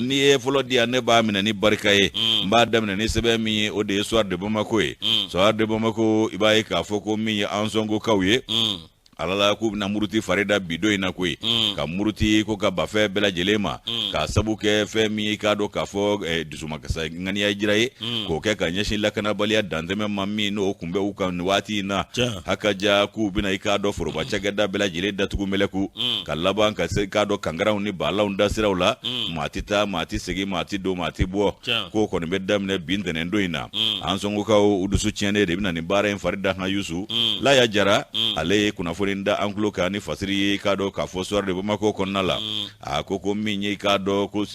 N'i ye fɔlɔ di yan, ne b'a minɛ ni barika ye. N b'a daminɛ ni sɛbɛn min ye, o de ye Soir de Bamako ye. Soir de Bamako, i b'a ye k'a fɔ ko min ye Ansongokaw ye, ala la k'u bɛna muruti fari da bi don in na koyi, ka muruti ko ka ban fɛn bɛɛ lajɛlen ma, k'a sabu kɛ fɛn min ye, i k'a dɔn k'a fɔ dusumakasa ŋaniya jira ye k'o kɛ ka ɲɛsin lakanabaliya dantɛmɛ ma min n'o kun bɛ u kan nin waati in na. Hakaja, k'u bɛna, i k'a dɔn, foroba cakɛda bɛɛ lajɛlen datugu mɛlɛku, ka laban ka se, i k'a dɔn, kangaraw ni balanw da siraw la, maa tɛ taa, maa tɛ segin, maa tɛ don, maa tɛ bɔ. K'o kɔni bɛ daminɛ bi ntɛnɛn don in na. Ansongokaw, u dusu tiɲɛnen de bɛna nin baara in fari da han. Yusu Laya Jara, ale ye kunnafoni da an tulo kan ni fasiri ye, i k'a dɔn k'a fɔ Soir de Bamako kɔnɔna la. A ko ko min ye, i k'a dɔn ko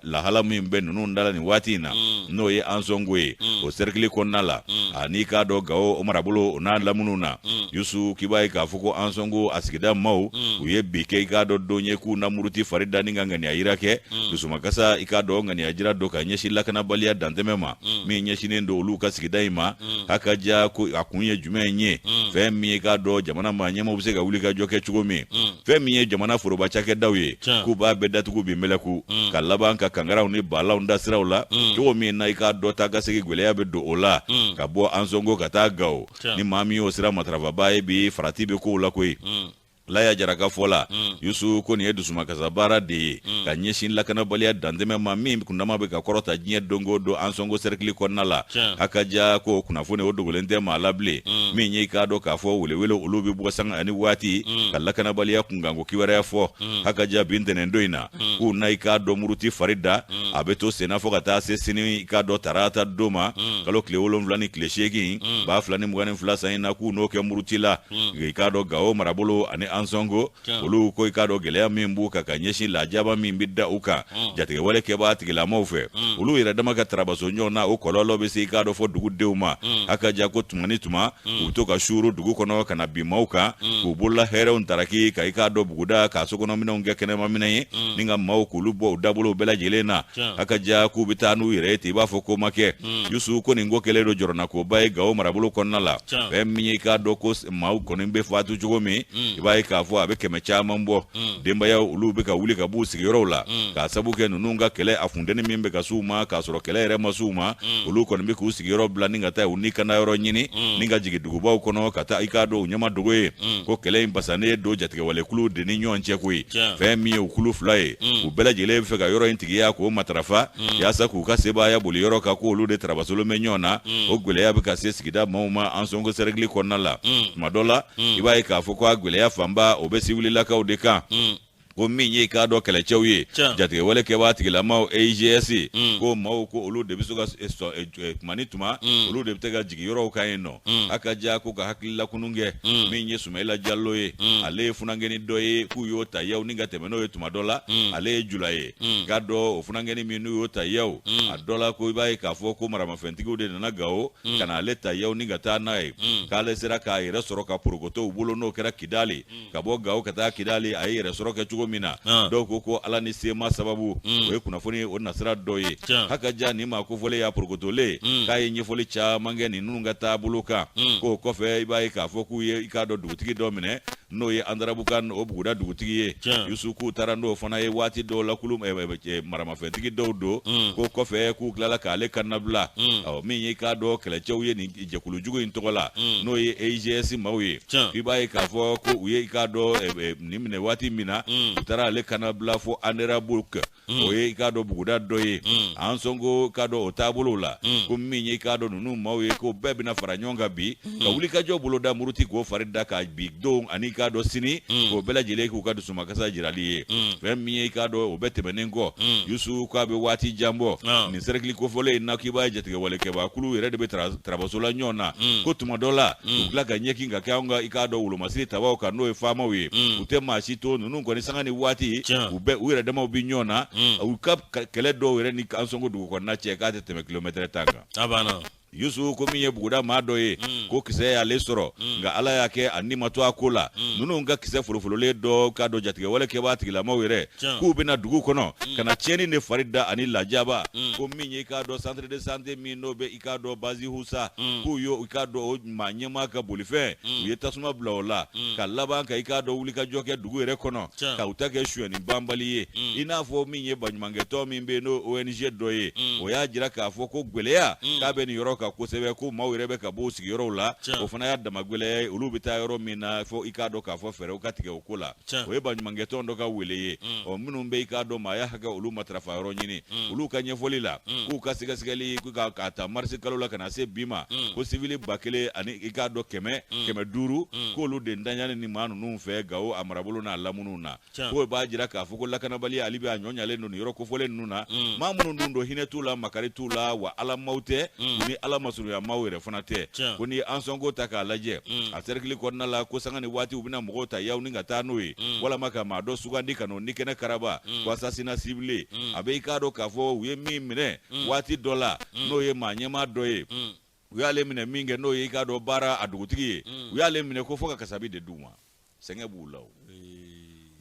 lahala min bɛ ninnu da la nin waati in na, n'o ye Ansongo ye, o sɛrikili kɔnɔna la, ani i k'a dɔn Gawo o marabolo o n'a laminiw na. Yusu, k'i b'a ye k'a fɔ ko Ansongo a sigida maaw, u ye bi kɛ, i k'a dɔn, don ye k'u na muruti fari da ni ka ŋaniya yira kɛ, dusumakasa, i k'a dɔn, ŋaniya jira don ka ɲɛsin lakanabaliya dantɛmɛ ma min ɲɛsinnen don olu ka sigida in ma. Hakaja, ko a kun ye jumɛn ye? Fɛn min ye, i k'a dɔn, jamana maa ɲɛmaaw bɛ se ka wuli ka jɔ kɛ cogo min, fɛn min ye jamana foroba cakɛdaw ye, k'u b'a bɛɛ datugu bi mɛlɛku, ka laban ka kangaraw ni balanw da siraw la cogo min na, i k'a dɔn, taa ka segin gɛlɛya bɛ don o la, ka bɔ Ansongo ka taa Gawo. Ni maa min y'o sira matarafabaa ye bi, farati bɛ kow la koyi. Laya Jara ka fɔ la, Yusu, ko nin ye dusumakasa baara de ye ka ɲɛsin lakanabaliya dantɛmɛ ma min kundama bɛ ka kɔrɔta diɲɛ don o don Ansongo sɛrikili kɔnɔna la. Hakaja, ko kunnafoni o dogolen tɛ maa la bilen. Min ye, i k'a dɔn k'a fɔ welewele olu bɛ bɔ sanga ani waati ka lakanabaliya kunkanko kibaruya fɔ. Hakaja, bi ntɛnɛn don in na, k'u na, i k'a dɔn, muruti fari da, a bɛ to senna fo ka taa se sini, i k'a dɔn, tarata don ma, kalo tile 7 ni tile 8, 2022 san in na, k'u n'o kɛ muruti la, i k'a dɔn, Gawo marabolo ani Ansongo. Olu ko, i k'a dɔn, gɛlɛya min b'u kan ka ɲɛsin lajaba min bɛ da u kan jatigɛwale kɛbaa tigilamaw fɛ, olu yɛrɛ dama ka tarabaso ɲɔgɔn na, o kɔlɔlɔ bɛ se, i k'a dɔn, fɔ dugudenw ma. Hakaja, ko tuma ni tuma u bɛ to ka suuru dugu kɔnɔ ka na bin maaw kan, k'u bolola hɛrɛw taraki, ka, i k'a dɔn, buguda k'a sokɔnɔminɛnw kɛ kɛnɛmaminɛn ye, ni ka maaw k'olu bɔ u dabolow bɛɛ lajɛlen na. Hakaja, k'u bɛ taa n'u yɛrɛ ye ten, i b'a fɔ ko ma kɛ. Yusu, ko nin ko kɛlen don jɔrɔnakoba ye Gawo marabolo kɔnɔna la. Fɛn min ye, i k'a dɔn ko maaw kɔni bɛ fatu cogo min, i b'a ye k'a fɔ a bɛ 100 caman bɔ. Denbayaw, olu bɛ ka wuli ka b'u sigiyɔrɔw la k'a sabu kɛ ninnu ka kɛlɛ, a funteni min bɛ ka s'u ma k'a sɔrɔ kɛlɛ yɛrɛ ma s'u ma. Olu kɔni bɛ k'u sigiyɔrɔ bila ni ka taa u ni kana yɔrɔ ɲini, ni ka jigin dugubaw kɔnɔ ka taa, i k'a dɔn, u ɲɛma dogo ye. Ko kɛlɛ in basannen don jatigɛwalekulu de ni ɲɔgɔn cɛ koyi. Fɛn min ye u kulu fila ye, u bɛɛ lajɛlen bɛ fɛ ka yɔrɔ in tigiya k'o matarafa, yaasa k'u ka sebaaya boli yɔrɔ kan, k'olu de tarabasolon bɛ ɲɔgɔn na. O gɛlɛya bɛ ka se sigida maaw ma Ansongo sɛrɛkili kɔnɔna la. Tuma dɔ la, i b'a ye k'a fɔ ko a gɛlɛya fanba o bɛ siwililakaw de kan. Ko min ye, i k'a dɔn, kɛlɛcɛw ye, jatigɛwale kɛbaa tigilamaw EIGS, ko maaw ko olu de bɛ se ka tuma ni tuma, olu de bɛ se ka jigin yɔrɔw kan yen nɔ. Hakaja, ko ka hakililakunu kɛ, min ye Sumayila Jalo ye, ale ye funankɛni dɔ ye k'u y'o ta yaw ni ka tɛmɛ n'o ye tuma dɔ la. Ale ye jula ye, k'a dɔn o funankɛni min n'u y'o ta yaw a dɔ la, ko i b'a ye k'a fɔ ko maramafɛntigiw de nana Gawo ka na ale ta yaw ni ka taa n'a ye, k'ale sera k'a yɛrɛ sɔrɔ ka porokoto u bolo, n'o kɛra Kidali, ka bɔ Gawo ka taa Kidali. A ye yɛrɛ sɔrɔ kɛ cogo min na, dɔw ko ko Ala ni sema sababu. O ye kunnafoni o nasira dɔ ye. Hakaja, nin maa kofɔlen y'a porokotolen k'a ye ɲɛfɔli caman kɛ nin ninnu ka taabolo kan. K'o kɔfɛ, i b'a ye k'a fɔ k'u ye, i k'a dɔn, dugutigi dɔ minɛ, n'o ye Andarabukan o buguda dugutigi ye. Yusu, k'u taara n'o fana ye waati dɔw la, kulu maramafɛntigi dɔw don. Ko kɔfɛ k'u tilala k'ale kannabila. Ɔ, min ye, i k'a dɔn, kɛlɛcɛw ye nin jɛkulu jugu in tɔgɔ la, n'o ye EIGS maaw ye, i b'a ye k'a fɔ ko u ye, i k'a dɔn, nin minɛ waati min na, u taara ale kannabila fo Anderambouk. O ye, i k'a dɔn, buguda dɔ ye Ansongo, k'a dɔn o taabolo la. Ko min ye, i k'a dɔn, ninnu maaw ye, ko bɛɛ bɛna fara ɲɔgɔn kan bi ka wulikajɔ boloda, muruti k'o fari da ka bi don ani, i k'a dɔn, sini, k'o bɛɛ lajɛlen k'u ka dusumakasa jirali ye. Fɛn min ye, i k'a dɔn, o bɛɛ tɛmɛnen kɔ, Yusu, k'a bɛ waati jan bɔ nin sɛrɛkili kofɔlen in na, k'i b'a ye jatigɛwalekɛbaa kulu yɛrɛ de bɛ tarabaso la ɲɔgɔn na. Ko tuma dɔ la, u tila ka ɲɛkin ka kɛ anw ka, i k'a dɔn, wolomasiri tabaw kan, n'o ye faamaw ye. U tɛ maa si to ninnu kɔni, sanga ni waati u bɛɛ u yɛrɛ damaw bɛ ɲɔgɔn na. U ka kɛlɛ dɔw yɛrɛ ni Ansongo dugu kɔnɔna cɛ, k'a tɛ tɛmɛ kilomɛtɛrɛ 10 kan. A banna. Yusu ko min ye buguda maa dɔ ye ko kisɛ y'ale sɔrɔ nka ala y'a kɛ a ni ma to a ko la ninnu ka kisɛ folofololen dɔ k'a dɔn jatigɛwale kɛbaa tigilamaw yɛrɛ k'u bɛna dugu kɔnɔ ka na tiɲɛni de fari da ani lajaba ko min ye i k'a dɔn centre de santé min n'o bɛ i k'a dɔn base husa k'u ye i k'a dɔn o maa ɲɛmaa ka bolifɛn u ye tasuma bila o la ka laban ka i k'a dɔn wulikajɔ kɛ dugu yɛrɛ kɔnɔ ka u ta kɛ sonyɛni banbali ye i n'a fɔ min ye baɲumankɛtɔn min bɛ yen n'o ONG dɔ ye o y'a jira k'a fɔ ko gɛlɛya k'a bɛ nin yɔrɔ kan kosɛbɛ ko maaw yɛrɛ bɛ ka bɔ u sigiyɔrɔw la o fana y'a dama gɛlɛya ye olu bɛ taa yɔrɔ min na fo i k'a dɔn k'a fɔ fɛɛrɛw ka tigɛ o ko la o ye baɲumankɛtɔn dɔ ka wele ye ɔ minnu bɛ i k'a dɔn maaya hakɛ olu matarafa yɔrɔ ɲini olu ka ɲɛfɔli la k'u ka sɛgɛsɛgɛli k'a ta marisi kalo la ka na se bi ma ko sivili 1000 ani i k'a dɔn 500 k'olu de ntanyani ni maa ninnu fɛ Gawo a marabolo n'a lamuniw na k'o b'a jira k'a fɔ ko lakanabaliya hali bi a ɲɔ ɲalen don nin yɔrɔ kofɔlen ninnu na maa minnu dun don hinɛ t'u la makari t'u la wa ala maaw tɛ u ni ala masurunya maaw yɛrɛ fana tɛ ko n'i ye Ansɔngo ta k'a lajɛ a sɛrikili kɔnɔna la ko sanga ni waati u bɛna mɔgɔw ta yaw ni ka taa n'o ye walama ka maa dɔ sugandi ka n'o ni kɛnɛ karaba ko assassinat ciblé a bɛ i k'a dɔn k'a fɔ u ye min minɛ waati dɔ la n'o ye maa ɲɛmaa dɔ ye u y'ale minɛ min kɛ n'o ye i k'a dɔn baara a dugutigi ye u y'ale minɛ ko fo ka kasabi de d'u ma sɛgɛn b'u la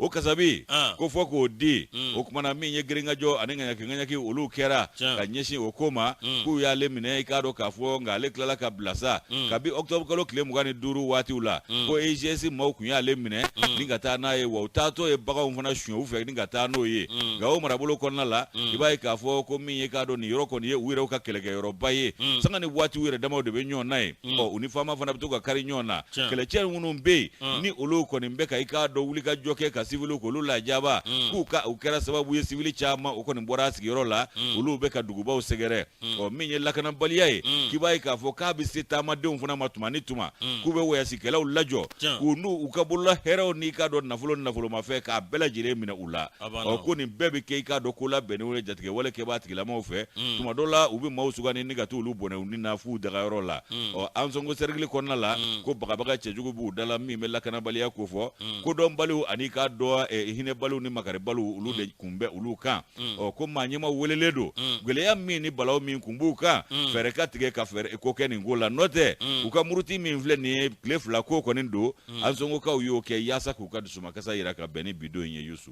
o kasabi ah. ko fɔ k'o di mm. o kumana min ye girinkajɔ ani ŋaɲaki ŋaɲaki olu kɛra ka ɲɛsin o ko ma mm. k'u y'ale minɛ i k'a dɔn k'a fɔ nka ale tilala ka bila sa mm. kabi octobre kalo tile 25 waatiw la ko EIGS maaw tun y'ale minɛ ni ka taa n'a ye wa u taatɔ ye baganw fana suɲɛ u fɛ ni ka taa n'o ye Gawo marabolo kɔnɔna la i b'a ye k'a fɔ ko min ye k'a dɔn nin yɔrɔ kɔni ye u yɛrɛw ka kɛlɛkɛyɔrɔba ye sanga ni waati u yɛrɛ damaw de bɛ ɲɔgɔn na ye ɔ u ni FAMa fana bɛ to ka kari ɲɔgɔn na kɛlɛcɛ minnu bɛ yen mm. ni olu kɔni bɛ ka i k'a dɔn wulikajɔ kɛ ka siviliw k'olu lajaba mm. k'u ka u kɛra sababu ye sivili caman o kɔni bɔra a sigiyɔrɔ la mm. olu bɛ ka dugubaw sɛgɛrɛ ɔ min ye lakanabaliya ye k'i b'a ye k'a fɔ k'a bɛ se taamadenw fana ma tuma ni tuma k'u bɛ wɔyasikɛlaw lajɔ k'u n'u u ka bolola hɛrɛw n'i k'a dɔn nafolo ni nafolomafɛn k'a bɛɛ lajɛlen minɛ u la ɔ ko nin bɛɛ bɛ kɛ i k'a dɔn ko labɛnnenw ye jatigɛwale kɛbaa tigilamaw fɛ tuma dɔ la u bɛ maaw sugandi ni ka t'olu bɔnɛ u ni na f'u dagayɔrɔ la ɔ Ansɔngo sɛrikili kɔnɔna la ko bagabaga cɛjugu b'u da la min bɛ lakanabaliya kofɔ kodɔnbaliw ani k'a dɔn hinɛbaliw ni makaribaliw olu de kun bɛ olu kan ɔ ko maa ɲɛmaa welelen don gɛlɛya min ni balawu min kun b'u kan fɛɛrɛ ka tigɛ ka fɛɛrɛ ko kɛ nin ko la n'o tɛ u ka muruti min filɛ nin ye tile 2 ko kɔni don Ansɔngokaw y'o kɛ yaasa k'u ka dusumakasa yira ka bɛn ni bi don in ye Yusu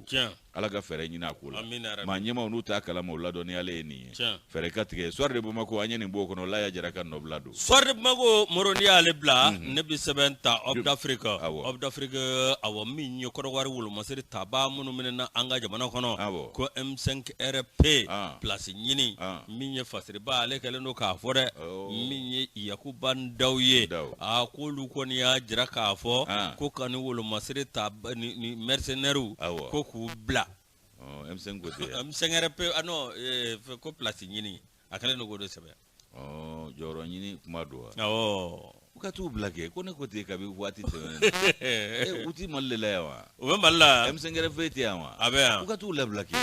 Ala ka fɛɛrɛ ɲini a ko la maa ɲɛmaaw n'u t'a kalama u ladɔnniyalen ye nin ye fɛɛrɛ ka tigɛ Soir de Bamako an ye nin b'o kɔnɔ Laya Jara ka nɔbila don Soir de Bamako Moro n'i y'ale bila mhm. ne bɛ sɛbɛn ta Homme d'Afrique Homme d'Afrique awɔ min ye Kɔdiwari wolomasiri tabaa minnu minɛna an ka jamana kɔnɔ ko M5 RFP ah. place ɲini ah. min ye fasiriba ale kɛlen don k'a fɔ dɛ oh. min ye Yakuba Ndaw ye a k'olu kɔni y'a jira k'a fɔ ah. ko ka ni wolomasiri ta ni mercenaires ko k'u bila M5 ko tɛ M5 RFP ah non ko place ɲini a kɛlen don k'o de sɛbɛn jɔyɔrɔ ɲini kuma don wa awɔ u ka t'u bila kɛ ko ne ko ten kabi waati tɛmɛnen u ti Mali de la yan wa u bɛ Mali la M5 RFP tɛ yan wa a bɛ yan u ka t'u labila kɛ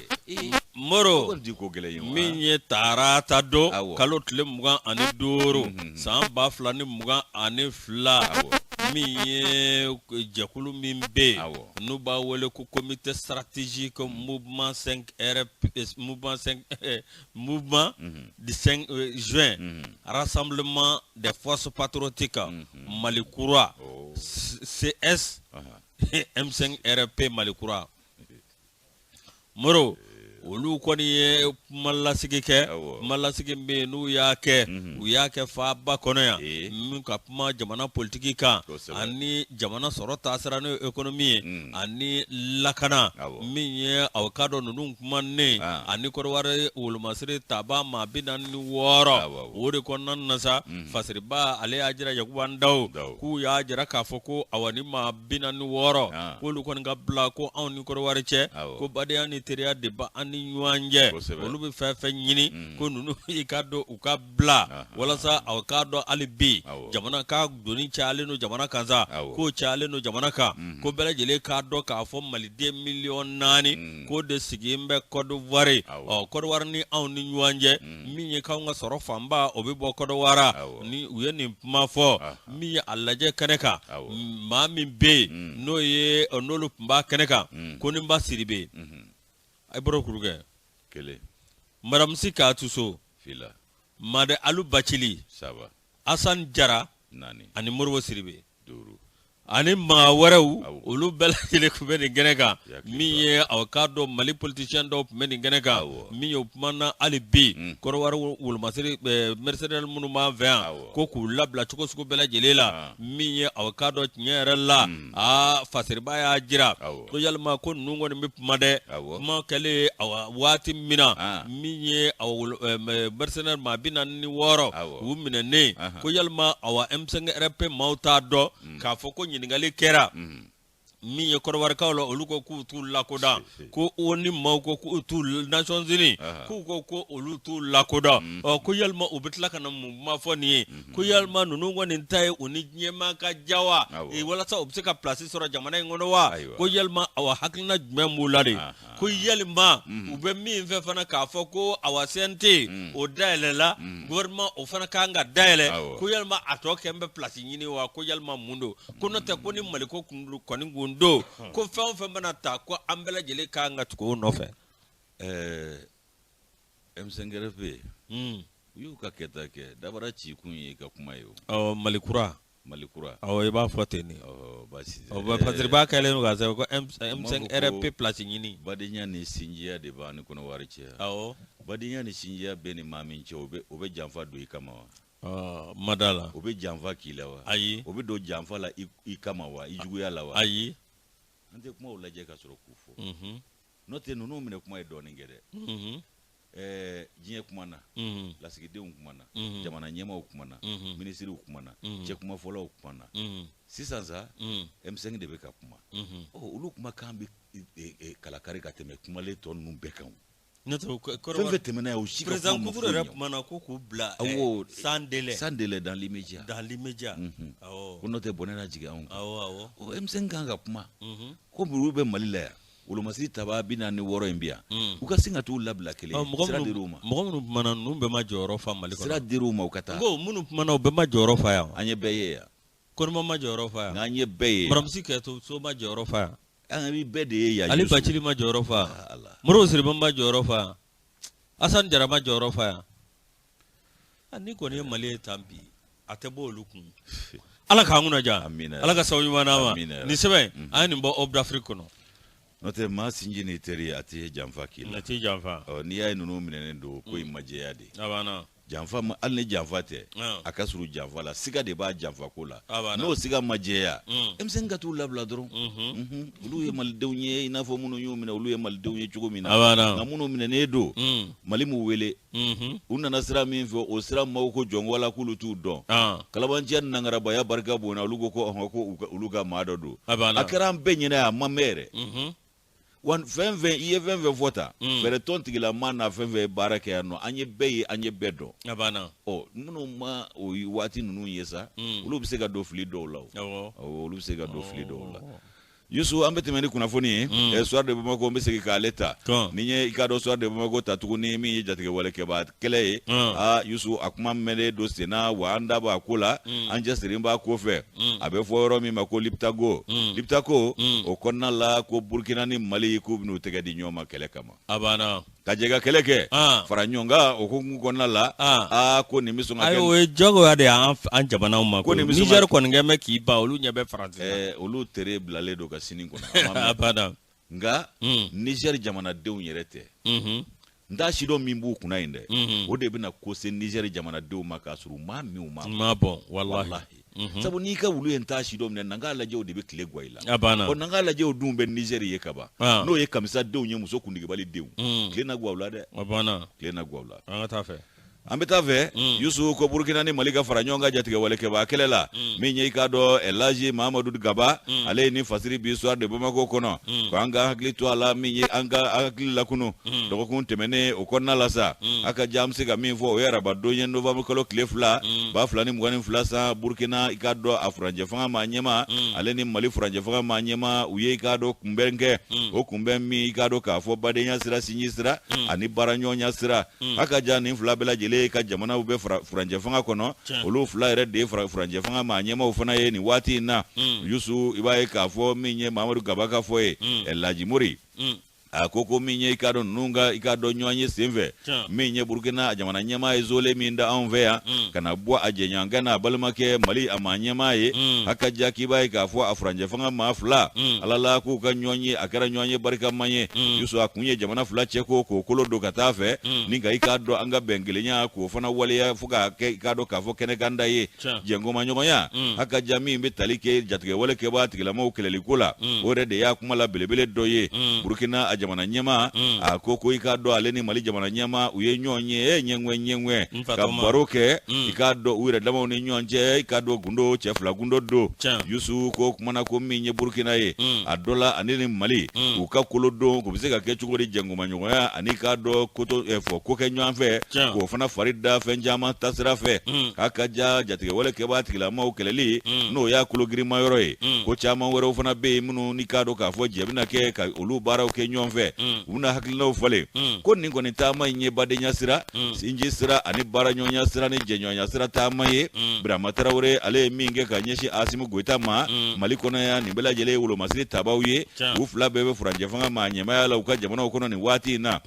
Moro kɔni ti ko gɛlɛn ye wa min ye tarata don kalo tile 25 san 2022 min ye jɛkulu min bɛ yen n'u b'a wele ko comité stratégique mouvement 5 RP mouvement 5 mouvement du 5 juin rassemblement des forces patriotiques Mali kura CS M5 RFP Mali kura Moro olu kɔni ye kumalasigi kɛ kumalasigi bɛ yen n'u y'a kɛ mhm. u y'a kɛ faaba kɔnɔ yan min ka kuma jamana politiki kan ani jamana sɔrɔ taasira n'o ye économie ye mm. ani lakana min ye aw k'a dɔn ninnu kumanen ah. ani Kɔdiwari wolomasiri tabaa maa 46 o de kɔnɔna na sa mhm. fasiriba ale y'a jira Yakuba Ndaw k'u y'a jira k'a fɔ ko awa ni maa 46 ah. k'olu kɔni ka bila ko anw ni Kɔdiwari cɛ ko badenya ni teriya de b'an ni ɲɔgɔn cɛ olu bɛ fɛn fɛn ɲini mm. ko ninnu i k'a dɔn u ka bila ah. walasa aw k'a dɔn hali bi jamana ka doni cayalen don jamana kan sa k'o cayalen don jamana kan mm. ko bɛɛ lajɛlen k'a dɔn k'a fɔ maliden miliyɔn 4 mm. k'o de sigilen bɛ Kɔdiwari ɔ Kɔdiwari ni anw ni ɲɔgɔn cɛ min ye k'anw ka sɔrɔ fanba o bɛ bɔ Kɔdiwari ni u ye nin kuma fɔ min ye a lajɛ kɛnɛ kan maa min bɛ yen mm. n'o ye n'olu tun b'a kɛnɛ kan mm. Koniba Sidibe mm-hmm. a bɔra kuru kɛ kelen Madame Sika Tuso fila Madi Alu Bacili, 3, Asan Jara 4, ani Moribo Siribe, 5, ani maa wɛrɛw, olu bɛɛ lajɛlen tun bɛ nin kɛnɛ kan. Min ye aw k'a dɔn Mali politicien dɔw tun bɛ nin kɛnɛ kan. Min ye o kumana hali bi Kɔrɔwari wolomasiri mercenaires minnu b'an fɛ yan, ko k'u labila cogo sugu bɛɛ lajɛlen la. Min ye aw k'a dɔn tiɲɛ yɛrɛ la, aa Fasiriba y'a jira ko yalima ko ninnu kɔni bɛ kuma dɛ. Kuma kɛlen waati min na, min ye mercenaires maa 46 u minɛnen, ko yalima awa M5 RP maaw t'a dɔn k'a fɔ ko ɲininkali kɛra min ye Kɔrɔwarikaw la, olu ko k'u t'u lakodɔn, ko ONU maaw ko k'u t'u Nations Unies k'u ko ko olu t'u lakodɔn. Ɔ ko yalima u bɛ tila ka na mun kuma fɔ nin ye? Ko yalima ninnu kɔni ta ye u ni diɲɛmaa ka ja wa, walasa u bɛ se ka place sɔrɔ jamana in kɔnɔ wa? Ko yalima awa hakilina jumɛn b'u la de? Ko yalima u bɛ min fɛ fana k'a fɔ ko awa CNT o dayɛlɛla, gouvernement o fana kan ka dayɛlɛ, ko yalima a tɔ kɛ n bɛ place ɲini wa? Ko yalima mun don? Ko n'o tɛ ko ni Maliko kɔni kun don, ko fɛn o fɛn mana ta, ko an bɛɛ lajɛlen kan ka tugu o nɔfɛ. M5 RP u y'u ka kɛta kɛ, dabara ci kun ye ka kuma ye o. Awɔ, Mali kura. Mali kura. Awɔ, i b'a fɔ ten de. Ɔ baasi tɛ. Fasiriba kɛlen don k'a sɛbɛn ko M5 RP place ɲini. Badenya ni sinjiya de b'an ni Kɔnɔwari cɛ. Awɔ. Badenya ni sinjiya bɛ ni maa min cɛ, o bɛ janfa don i kama wa? Ma da la. O bɛ janfa k'i la wa? Ayi. O bɛ don janfa la i kama wa? I juguya la wa? Ayi. An tɛ kumaw lajɛ ka sɔrɔ k'u fɔ. N'o tɛ ninnu minɛ kuma ye dɔɔnin kɛ dɛ. Diɲɛ kumana, lasigidenw kumana, jamana ɲɛmaaw kumana, minisiriw kumana, cɛkumafɔlaw kumana. Sisan sa M5 de bɛ ka kuma. Ɔ olu kumakan bɛ kalakari ka tɛmɛ kumalen tɔ ninnu bɛɛ kan. N'o tɛ fɛn fɛn tɛmɛna yan, o si ka kuma ma foyi ɲɛ. Président yɛrɛ kumana ko k'u bila sans délai. Sans délai dans l'immédiat. Dans l'immédiat. Awɔ. Ko n'o tɛ bɔnɛ na jigin anw kan. Awɔ awɔ. Ɔ M5 kan ka kuma. Ko olu bɛ Mali la yan. Wolomasiri taba 46 in bi yan, u ka sin ka t'u labila kelen. Sira dir'u ma. Mɔgɔ minnu kumana ninnu bɛɛ ma jɔyɔrɔ fa Mali kɔnɔ. Sira dir'u ma u ka taa. N ko minnu kumana u bɛɛ ma jɔyɔrɔ fa yan. An ye bɛɛ ye yan. Kɔnɔma ma jɔyɔrɔ fa yan. N'an ye bɛɛ ye. Maramusi Kɛto ma jɔyɔrɔ fa yan. An bɛ bɛɛ de ye yan. Ali Bacili ma jɔyɔrɔ fa yan. Moribo Siribe ma jɔyɔrɔ fa yan. Asani Jara ma jɔyɔrɔ fa yan. Ni kɔni ye Mali ye tan bi, a tɛ bɔ olu kun. Ala k'an kunna diya. Ala ka sababu ɲuman d'an ma. Nin sɛbɛn an ye nin bɔ Hope d'Afrique kɔnɔ. N'o tɛ maa sinji n'i teri a tɛ janfa k'i la. A tɛ janfa. Ɔ n'i y'a ye ninnu minɛnen don, ko in ma jɛya de. A banna. Janfa ma, hali ni janfa tɛ, a ka surun janfa la, siga de b'a janfa ko la. N'o siga ma jɛya, M5 ka t'u labila dɔrɔn. Olu ye malidenw ye, i n'a fɔ minnu y'u minɛ, olu ye malidenw ye cogo min na. A banna. Nka minnu minɛnen don, Mali m'u wele. U nana sira min fɛ, o sira maaw ko jɔnko la k'olu t'u dɔn. Kalabanciya ni nangarabaya barika bonyana, olu ko ko ɔhɔn, ko olu ka maa dɔ don. A banna. A kɛra an bɛɛ ɲɛna, a ma mɛn yɛrɛ. Wa fɛn fɛn i ye fɛn fɛn fɔ tan, fɛɛrɛ tɔn tigilama n'a fɛn fɛn ye baara kɛ yan nɔ, an ye bɛɛ ye, an ye bɛɛ dɔn. A banna. Ɔ minnu ma o waati ninnu ye sa, olu bɛ se ka don fili dɔw la o. Awɔ, olu bɛ se ka don fili dɔw la. Yusu, an bɛ tɛmɛ ni kunnafoni ye. Soir de Bamako, n bɛ segin k'ale ta. Ni ye i k'a dɔn Soir de Bamako ta tuguni, min ye jatigɛwalekɛbaa kɛlɛ ye. Aa Yusu, a kuma mɛnnen don sen na, wa an da b'a ko la, an cɛsirilen b'a ko fɛ. A bɛ fɔ yɔrɔ min ma ko Liptako. Liptako o kɔnɔna la, ko Burukina ni Mali k'u bɛn'u tɛgɛ di ɲɔgɔn ma kɛlɛ kama. A banna. Ka jɛ ka kɛlɛ kɛ, fara ɲɔgɔn kan o hukumu kɔnɔna la. Aa ko nin bɛ sɔn ka kɛ. Ayi, o ye jagoya de ye an jamanaw ma. Ko nin Niger kɔni kɛ bɛ k'i ban, olu ɲɛ bɛ Faransi la. Olu tere bilalen don ka sini kɔnɔ. A banna. Nka Niger jamanadenw yɛrɛ tɛ. N t'a sidɔn min b'u kunna yen dɛ. O de bɛna ko se Niger jamanadenw ma k'a sɔrɔ u maa min u ma bɔn walahi. Sabu n'i ka wulu ye n t'a sidɔn minɛ, na n k'a lajɛ, o de bɛ tile gwa i la. A banna. Ɔ na n k'a lajɛ, o dun bɛ Niger ye kaban. N'o ye kamisa denw ye, muso kundigibali denw. Tile na gwa u la dɛ. A banna. Tile na gwa u la. An ka taa fɛ. An bɛ taa fɛ. Yusu, ko Burukina ni Mali ka fara ɲɔgɔn kan jatigɛwalekɛbaa kɛlɛ la. Min ye i k'a dɔn Elaji Mahamadu Gaba, ale ye nin fasiri bi Soir de Bamako kɔnɔ. Ko an ka hakili to a la, min ye an ka hakili lakunu dɔgɔkun tɛmɛnen o kɔnɔna la sa. A ka ja, an bɛ se ka min fɔ, o ye arabadon ye, novembre kalo tile 2 2022 san, Burukina i k'a dɔn a furancɛ fanga maa ɲɛmaa, ale ni Mali furancɛ fanga maa ɲɛmaa, u ye i k'a dɔn kunbɛn kɛ. O kunbɛn min i k'a dɔn k'a fɔ badenya sira, sinji sira ani baaraɲɔgɔnya sira. A ka ja, nin fila bɛɛ lajɛlen ka jamanaw bɛ furancɛ fanga kɔnɔ, olu fila yɛrɛ de ye furancɛ fanga maa ɲɛmaaw fana ye nin waati in na. Yusu, i b'a ye k'a fɔ min ye Mahamadu Gaba ka fɔ ye, Laji Mori. A ko ko min ye i k'a dɔn ninnu ka i k'a dɔn ɲɔgɔn ye senfɛ, min ye Burukina jamana ɲɛmaa ye zole min da anw fɛ yan ka na bɔ a jɛɲɔgɔnkɛ n'a balimakɛ Mali a maa ɲɛmaa ye, a ka ja k'i b'a ye k'a fɔ a furancɛ fanga maa fila Ala la k'u ka ɲɔgɔn ye, a kɛra ɲɔgɔn ye barikama ye. Yusu, a kun ye jamana fila cɛ ko k'o kolo don ka taa fɛ ni ka i k'a dɔn an ka bɛn kelenya k'o fana waleya fo k'a kɛ i k'a dɔn k'a fɔ kɛnɛkanda ye. Jɛnkomaɲɔgɔnya, a ka ja min bɛ tali kɛ jatigɛwale kɛbaa tigilamaw kɛlɛliko la, o yɛrɛ de y'a kuma la belebele dɔ ye. Burukina a jamana ɲɛmaa, a ko ko i k'a dɔn ale ni Mali jamana ɲɛmaa u ye ɲɔgɔn ye ɲɛŋwɛ ɲɛŋwɛ ka baro kɛ, i k'a dɔn u yɛrɛ damaw ni ɲɔgɔn cɛ, i k'a dɔn gundo cɛ fila gundo don. Yusu ko kumana ko min ye Burukina ye, a dɔ la ani ni Mali u ka kolo don k'u bɛ se ka kɛ cogo di jɛnkomaɲɔgɔnya ani k'a dɔn koto fɔ ko kɛ ɲɔgɔn fɛ, k'o fana fari da fɛn caman tasira fɛ. A ka ja jatigɛwale kɛbaa tigilamaw kɛlɛli, n'o y'a kologirima yɔrɔ ye, ko caman wɛrɛw fana bɛ yen minnu n'i k'a dɔn k'a fɔ jɛ bɛna kɛ ka olu baaraw kɛ ɲɔgɔn fɛ, u bɛna hakilinaw falen. Ko nin kɔni taama in ye badenya sira, sinji sira ani baaraɲɔgɔnya sira ni jɛɲɔgɔnya sira taama ye. Birama Tarawele ale ye min kɛ ka ɲɛsin Asimi Goyita ma Mali kɔnɔ yan, nin bɛɛ lajɛlen ye wolomasiri tabaw ye. U fila bɛɛ bɛ furancɛ fanga maa ɲɛmaaya la u ka jamanaw kɔnɔ nin waati in na.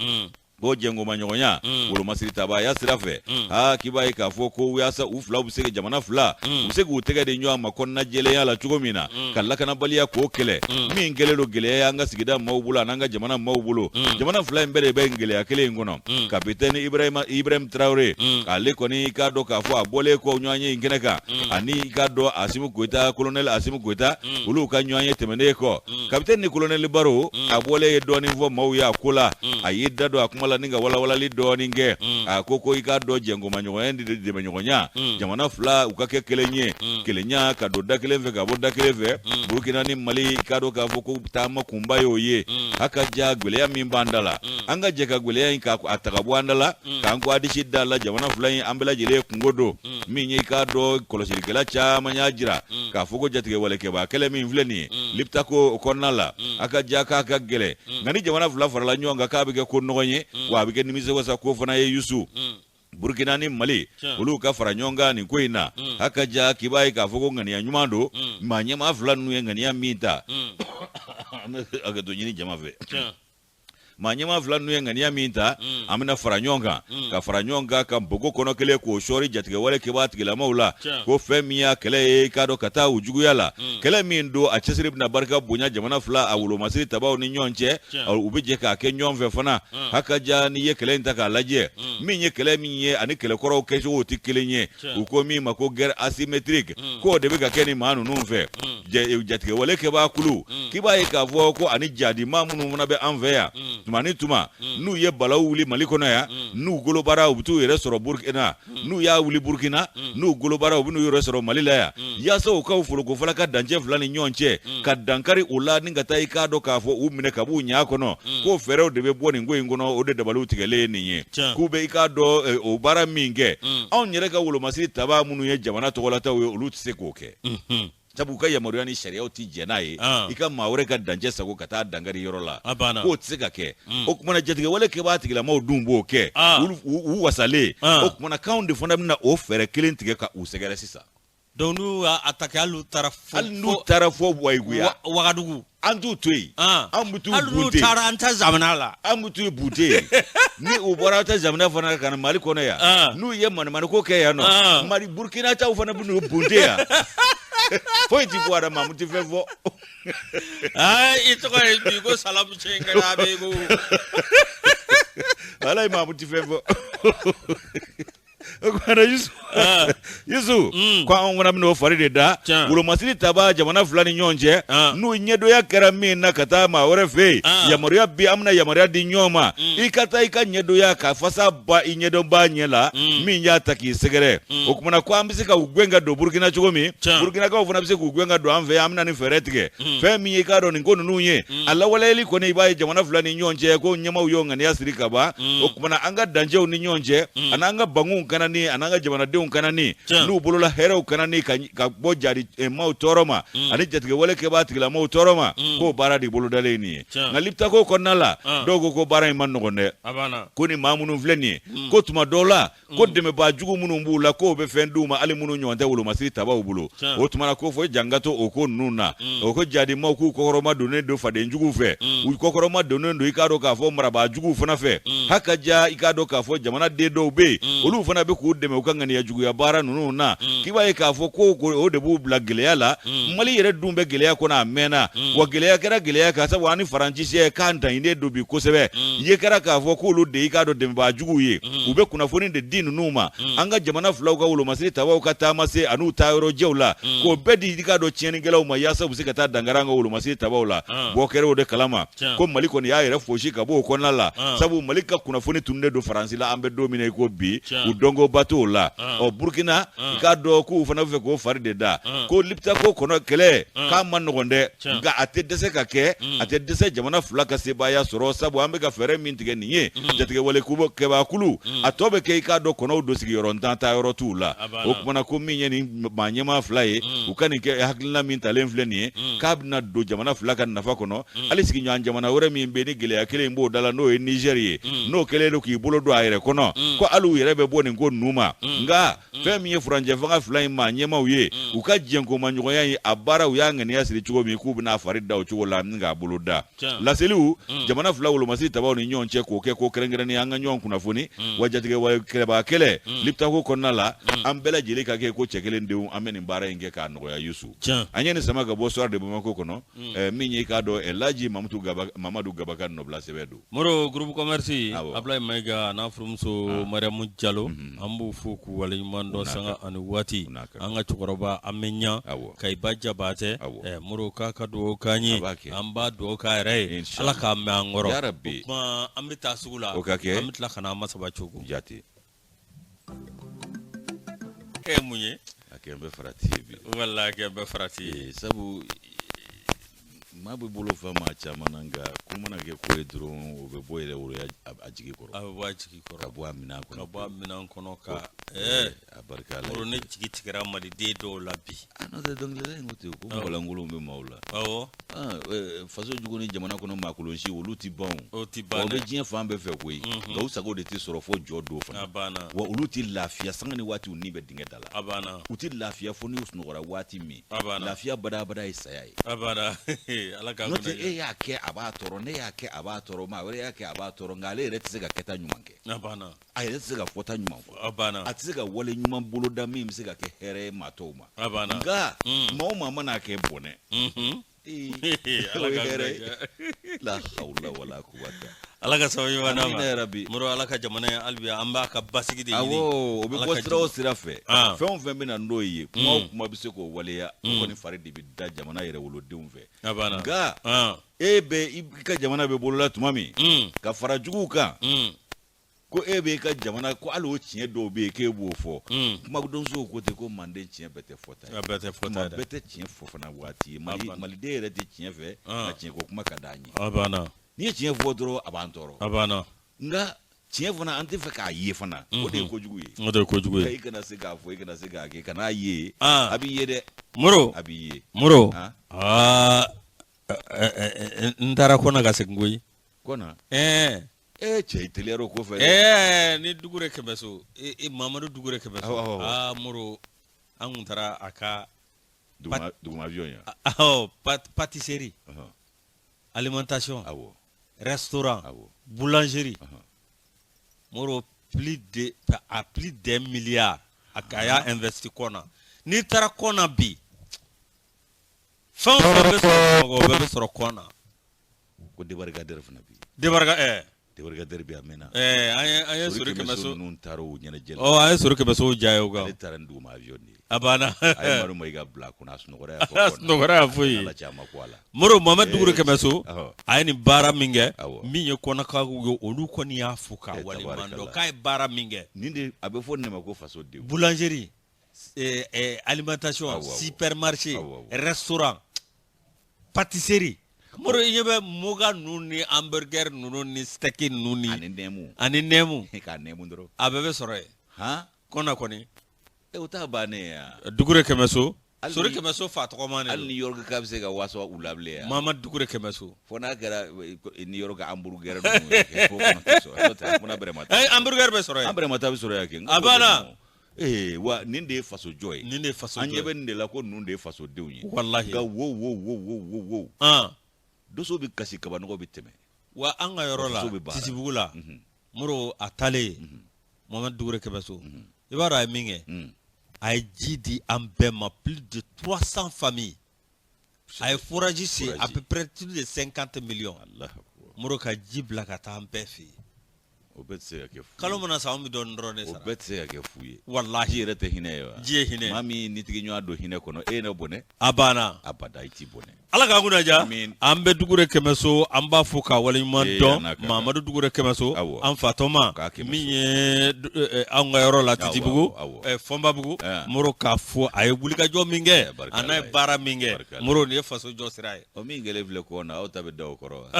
Ko jɛnkomaɲɔgɔnya wolomasiri tabaaya sira fɛ, aa k'i b'a ye k'a fɔ ko yaasa u filaw bɛ se ka jamana fila u bɛ se k'u tɛgɛ di ɲɔgɔn ma kɔnɔna jɛlenya la cogo min na ka lakanabaliya k'o kɛlɛ min kɛlen don gɛlɛya ye an ka sigida maaw bolo an'an ka jamana maaw bolo. Jamana fila in bɛɛ de bɛ gɛlɛya kelen in kɔnɔ. Kapitɛni Ibrahim Traoré, ale kɔni i k'a dɔn k'a fɔ a bɔlen kɔ ɲɔgɔn ye in kɛnɛ kan, ani i k'a dɔn Asimi Goyita, kolonɛli Asimi Goyita, olu ka ɲɔgɔn ye tɛmɛnen kɔ, Kapitɛni ni kolonɛli baro, a bɔlen ye dɔɔnin fɔ maaw ye a ko la. A y'i da don a kuma la ni ka walawalali dɔɔnin kɛ. A ko ko i k'a dɔn jɛnkomaɲɔgɔnya ni dɛmɛɲɔgɔnya, jamana fila u ka kɛ kelen ye, kelenya ka don da kelen fɛ ka bɔ da kelen fɛ. Burukina ni Mali, i k'a dɔn k'a fɔ ko taama kunba y'o ye. A ka ja gɛlɛya min b'an da la, an ka jɛ ka gɛlɛya in k'a ta ka bɔ an da la, k'an ko a disi da la. Jamana fila in an bɛɛ lajɛlen kunko don. Min ye i k'a dɔn kɔlɔsilikɛla caman y'a jira k'a fɔ ko jatigɛwalekɛbaa kɛlɛ min filɛ nin ye Liptako o kɔnɔna la, a ka ja k'a ka gɛlɛn, nka ni jamana fila farala ɲɔgɔn kan k'a bɛ kɛ ko nɔgɔn ye, wa a bɛ kɛ nimisiwasa ko fana ye. Yusu, Burukina ni Mali olu ka fara ɲɔgɔn kan nin ko in na, a ka ja k'i b'a ye k'a fɔ ko ŋaniya ɲuman don. Maa ɲɛmaa fila ninnu ye ŋaniya min ta, an bɛ hakɛto ɲini jama fɛ, maa ɲɛmaa fila ninnu ye ŋaniya min ta, an bɛna fara ɲɔgɔn kan, ka fara ɲɔgɔn kan ka npogo kɔnɔ kelen k'o sɔɔri jatigɛwale kɛbaa tigilamaw la. Ko fɛn min y'a kɛlɛ ye, i k'a dɔn ka taa u juguya la, kɛlɛ min don a cɛsiri bɛna barika bonya jamana fila a wolomasiri tabaw ni ɲɔgɔn cɛ, u bɛ jɛ k'a kɛ ɲɔgɔn fɛ fana. A ka ja n'i ye kɛlɛ in ta k'a lajɛ, min ye kɛlɛ min ye ani kɛlɛkɔrɔw kɛcogow tɛ kelen ye. U ko min ma ko guerre asymétrique, k'o de bɛ ka kɛ ni maa ninnu fɛ, jatigɛwale kɛbaa kulu. K'i b'a ye k'a fɔ ko ani jadi maa minnu fana bɛ an fɛ yan, tuma ni tuma n'u ye balawu wuli Mali kɔnɔ yan, n'u golobara u bɛ t'u yɛrɛ sɔrɔ Burukina, n'u y'a wuli Burukina, n'u golobara u bɛ n'u yɛrɛ sɔrɔ Mali la yan, yaasa u ka folokofala ka dancɛ fila ni ɲɔgɔn cɛ ka dankari u la ni ka taa i k'a dɔn k'a fɔ u minɛ ka b'u ɲa kɔnɔ. K'o fɛɛrɛw de bɛ bɔ nin ko in kɔnɔ, o de dabaliw tigɛlen ye nin ye, k'u bɛ i k'a dɔn o baara min kɛ. Anw yɛrɛ ka wolomasiri tabaa minnu ye jamana tɔgɔlataw ye, olu tɛ se k'o kɛ, sabu u ka yamaruya ni sariyaw tɛ jɛn n'a ye i ka maa wɛrɛ ka dancɛ sago ka taa dankari yɔrɔ la, k'o tɛ se ka kɛ. O kumana jatigɛwale kɛbaa tigilamaw dun b'o kɛ u wasalen. O kumana k'anw de fana bɛna o fɛɛrɛ kelen tigɛ ka u sɛgɛrɛ sisan. Donc n'u y'a attaqué, hali n'u taara fo, hali n'u taara fo Wayiguya, Wagadugu, an t'u to yen. An bɛ t'u hali n'u taara an ta zamana la, an bɛ t'u bute yen. Ni u bɔra ta zamana fana ka na Mali kɔnɔ yan, n'u ye manamana ko kɛ yan nɔ, Mali Burukina taw fana bɛ n'u bunte yan. Foyi ti bɔ a da, maamu tɛ fɛn fɔ. Aa, i tɔgɔ ye bi ko salamu cɛ bɛ ko. Walayi, maamu tɛ fɛn fɔ. O kumana Yusu, Yusu, ko anw fana bɛna o fari de da wolomasiri taba jamana fila ni ɲɔgɔn cɛ. N'u ɲɛdonya kɛra min na ka taa maa wɛrɛ fɛ yen, yamaruya bi an bɛna yamaruya di ɲɔgɔn ma, i ka taa i ka ɲɛdonya ka fasa ba i ɲɛdɔnbaa ɲɛ la min y'a ta k'i sɛgɛrɛ. O kumana ko an bɛ se ka u gɛn ka don Burukina cogo min, Burukinakaw fana bɛ se k'u gɛn ka don an fɛ yan. An bɛna nin fɛɛrɛ tigɛ. Fɛn min ye i k'a dɔn nin ko ninnu ye, a lawaleyali kɔni, i b'a ye jamana fila ni ɲɔgɔn cɛ ko ɲɛmaaw y'o ŋaniya siri ka ban. O kumana an ka dancɛw ni ɲɔgɔn cɛ ani an ka banguw kana kanani an'an ka jamanadenw kanani n'u bolola hɛrɛw kanani ka bɔ jadi maaw tɔɔrɔ ma ani jatigɛwale kɛbaa tigilamaaw tɔɔrɔ ma, k'o baara de bolodalen nin ye. Nka Liptako kɔnɔna la, dɔw ko ko baara in man nɔgɔn dɛ, ko ni maa minnu filɛ nin ye, ko tuma dɔw la ko dɛmɛbaa jugu minnu b'u la, k'o bɛ fɛn d'u ma hali minnu ɲɔgɔn tɛ wolomasiri tabaw bolo. O tuma na ko fo jan ka to o ko ninnu na. O ko jadimaw k'u kɔkɔrɔma donnen don faden juguw fɛ, u kɔkɔrɔma donnen don i k'a dɔn k'a fɔ marabaa juguw fana fɛ. Haka ja, i k'a dɔn k'a fɔ jamanaden dɔw bɛ yen, olu fana bɛ k'u dɛmɛ u ka ŋaniya juguya baara ninnu na, k'i b'a ye k'a fɔ ko o de b'u bila gɛlɛya la. Mali yɛrɛ dun bɛ gɛlɛya kɔnɔ a mɛnna, wa gɛlɛya kɛra gɛlɛya kan, sabu an ni Faransi cɛ k'an daɲinen don bi kosɛbɛ. Ye kɛra k'a fɔ k'olu de i k'a dɔn dɛmɛbaa juguw ye, u bɛ kunnafoni de di ninnu ma an ka jamana filaw ka wolomasiri tabaw ka taama se an'u taayɔrɔjɛw la, k'o bɛɛ di i k'a dɔn tiɲɛnikɛlaw ma, yaasa u bɛ se ka taa dankari an ka wolomasiri tabaw la. Bɔ kɛra o de kalama ko Mali kɔni y'a yɛrɛ fosi ka bɔ o kɔnɔna la, sabu Mali ka kunnafoni tununnen don Faransi la. An bɛ don min na i ko bi, u dɔnkoba t'o la. Ɔ Burukina, i k'a dɔn k'u fana bɛ fɛ k'o fari de da ko Liptako kɔnɔ kɛlɛ k'a man nɔgɔn dɛ, nka a tɛ dɛsɛ ka kɛ, a tɛ dɛsɛ jamana fila ka sebaaya sɔrɔ, sabu an bɛ ka fɛɛrɛ min tigɛ nin ye, jatigɛwale kɛbaakulu a tɔ bɛ kɛ i k'a dɔn kɔnɔw don sigiyɔrɔ ntan taayɔrɔ t'u la. O tuma na ko min ye nin maa ɲɛmaa fila ye, u ka nin kɛ hakilina min talen filɛ nin ye, k'a bɛna don jamana fila ka nafa kɔnɔ. Hali sigiɲɔgɔn jamana wɛrɛ min bɛ ni gɛlɛya kelen in b'o da la, n'o ye Nizɛri ye, n'o kɛlen don k'i bolo don a yɛrɛ kɔnɔ, ko hali u yɛrɛ bɛ bɔ nin ko ninnu ma. Nka fɛn min ye furancɛ fanga fila in maa ɲɛmaaw ye, u ka jɛnkomaɲɔgɔnya in a baara, u y'a ŋaniya siri cogo min k'u bɛna a fari da o cogo la ni k'a bolo da laseliw jamana fila wolomasiri tabaw ni ɲɔgɔn cɛ, k'o kɛ ko kɛrɛnkɛrɛnnen an ka ɲɔgɔn kunnafoni, wa jatigɛwale kɛlɛbaa kɛlɛ Liptako kɔnɔna la, an bɛɛ lajɛlen ka kɛ ko cɛ kelen denw, an bɛ nin baara in kɛ k'a nɔgɔya. Yusu, an ye nin sama ka bɔ Soir de Bamako kɔnɔ, min ye i k'a dɔn Laji Mamadu Gaba ka nɔbila sɛbɛn don. Moro, groupe commerce, Ablaye Mayiga n'a furumuso Mariamu Jalo, an b'u fo k'u waleɲuman dɔn sanga ani waati. An ka cɛkɔrɔba an bɛ ɲa Kayiba Jabatɛ, Moro, k'a ka dugawu k'an ye, an b'a dugawu k'a yɛrɛ ye, Ala k'a mɛn an kɔrɔ. O tuma an bɛ taa sugu la, an bɛ tila ka na an masaba cogo jate. E mun ye? A kɛ n bɛ farati ye bi. Wala a kɛ n bɛ farati ye. Sabu maa bɛ bolo fa maa caman na, nka ko mana kɛ ko ye dɔrɔn, o bɛ bɔ yɛrɛ woloya a jigi kɔrɔ. A bɛ bɔ a jigi kɔrɔ. Ka bɔ a minɛn kɔnɔ. Ka bɔ a minɛn kɔnɔ ka a barika la. Moro, ne jigi tigɛra maliden dɔw la bi. A n'o tɛ, dɔnkilida in ko ten ko mɔgɔlankolonw bɛ maaw la. Faso jugu ni jamana kɔnɔ maakolon si, olu tɛ ban. O tɛ ban. O bɛ diɲɛ fan bɛɛ fɛ koyi, nka u sago de tɛ sɔrɔ fo jɔ don fana. A banna. Wa olu tɛ lafiya sanga ni waati, u ni bɛ dingɛ da la. A banna. U tɛ lafiya fo n'u sunɔgɔra waati min. A banna. Lafiya badabada ye saya ye. A banna, Ala k'an n'o tɛ, e y'a kɛ a b'a tɔɔrɔ, ne y'a kɛ a b'a tɔɔrɔ, maa wɛrɛ y'a kɛ a b'a tɔɔrɔ, nka ale yɛrɛ tɛ se ka kɛta ɲuman kɛ. A banna. A yɛrɛ tɛ se ka fɔta ɲuman fɔ. A banna. A tɛ se ka wale ɲuman boloda min bɛ se ka kɛ hɛrɛ ye maa tɔw ma. A banna. Nka maa o maa mana kɛ bɔnɛ. Ala ka hɛrɛ la hawla wala quwwata. Ala ka sababu ɲuman d'an ma. Amina yarabi. Moro, Ala ka jamana in hali bi an b'a ka basigi de ɲini. Awɔ, o bɛ bɔ sira o sira fɛ, fɛn o fɛn bɛ na n'o ye, kuma o kuma bɛ se k'o waleya, o kɔni fari de bɛ da jamana yɛrɛ wolodenw fɛ. A banna. Nka e bɛ i ka jamana bɛ bolola tuma min ka fara juguw kan, ko e bɛ i ka jamana ko hali o tiɲɛ dɔw bɛ yen k'e b'o fɔ, kuma donsow ko ten ko manden tiɲɛ bɛɛ tɛ fɔta ye. A bɛɛ tɛ fɔta ye dɛ. Bɛɛ tɛ tiɲɛ fɔ fana waati ye. Maliden yɛrɛ tɛ tiɲɛ fɛ, nka tiɲɛ ko kuma ka d'an ye. A banna. N'i ye tiɲɛ fɔ dɔrɔn, a b'an tɔɔrɔ. A banna. Nka tiɲɛ fana, an tɛ fɛ k'a ye fana, o de ye kojugu ye. O de ye kojugu ye. I kana se k'a fɔ, i kana se k'a kɛ, kan'a ye. A b'i ye dɛ. Moro. A b'i ye. Moro, aa, n taara Kɔna ka segin koyi. Kɔna? Ɛɛ. Ee cɛ, i teliyara o ko fɛ. Ɛɛ, ni Dugure Kɛmɛso, Mamadu Dugure Kɛmɛso. Aa Moro, an kun taara a ka. Duguma avion ye. Awɔ, pâtisserie. Alimentation. Awɔ. Restaurant. Awɔ. Boulangerie. Moro, plus de à plus d'un milliard a y'a investi Kɔna. N'i taara Kɔna bi, fɛn o fɛn bɛ sɔrɔ Bamakɔ, o bɛɛ bɛ sɔrɔ Kɔna. Ko débarcadère fana bɛ yen. Débarcadère. Débarcadère bɛ yen a mɛnna. Ɛɛ, an ye Sori Kɛmɛso ninnu taara o ɲɛnajɛ la. Ɔ, an ye Sori Kɛmɛso ja ye o kan. Ale taara ni duguma avion de ye. A banna. A ye Madu Mayiga bila a kunna, a sunɔgɔra yan fɔ. A sunɔgɔra yan fo yen. Ala cɛ, a ma ko a la. Moro, Mohamed Dugure Kɛmɛso, a ye nin baara min kɛ, min ye Kɔnakaw ye, olu kɔni y'a fo k'a waleɲuman dɔn k'a ye baara min kɛ. Nin de a bɛ fɔ nin de ma ko fasodenw. Boulangerie, alimentation, supermarché, restaurant, pâtisserie. Moro, i ɲɛ bɛ moka ninnu ni hamburger ninnu ni steak ninnu ni. Ani nɛmu. Ani nɛmu. K'a nɛmu dɔrɔn. A bɛɛ bɛ sɔrɔ yen. Han. Kɔna kɔni. O t'a bannen ye wa? Dukure Kɛmɛso. Sori Kɛmɛso fa tɔgɔma de don. Hali New York ka bɛ se ka waso u la bilen wa? Mamadu Dukure Kɛmɛso. Fo n'a kɛra New York hamburger ninnu ye k'o kɔnɔ tɛ sɔrɔ n'o tɛ mun na bɛrɛma t'a. Hamburger bɛ sɔrɔ yen. An bɛrɛma ta bɛ sɔrɔ yan kɛ. A banna. Ee wa nin de ye fasojɔ ye. Nin de ye fasojɔ ye. An ɲɛ bɛ nin de la ko ninnu de ye fasodenw ye. Walahi. Nka wo wo wo wo wo wo. Doso bɛ kasi kabanɔgɔ bɛ tɛmɛ. Wa an ka yɔrɔ la Titibugu la Moro a taalen Mohamed Dukure Kɛmɛso i b'a dɔn a ye min kɛ a ye ji di an bɛɛ ma plus de 300 familles a ye forage sen à peu près plus de 50 millions Moro ka ji bila ka taa an bɛɛ fɛ yen o bɛɛ tɛ se ka kɛ fu ye kalo mana sa anw bɛ dɔɔnin dɔrɔn de sara o bɛɛ tɛ se ka kɛ fu ye walahi ji yɛrɛ tɛ hinɛ ye wa ji ye hinɛ maa min n'i tigi ɲɔgɔn don hinɛ kɔnɔ e ye ne bɔnɛ a banna abada i t'i bɔnɛ Ala k'an kunna diya an bɛ Dukure Kɛmɛso an b'a fo k'a waleɲuman dɔn Mamadu Dukure Kɛmɛso an fatɔma min ye an ka yɔrɔ la Titibugu Fɔnbabugu Moro k'a fo a ye wulikajɔ min kɛ a n'a ye baara min kɛ Moro nin ye fasojɔ sira ye o min kɛlen filɛ kɔn na aw ta bɛ da o kɔrɔ wa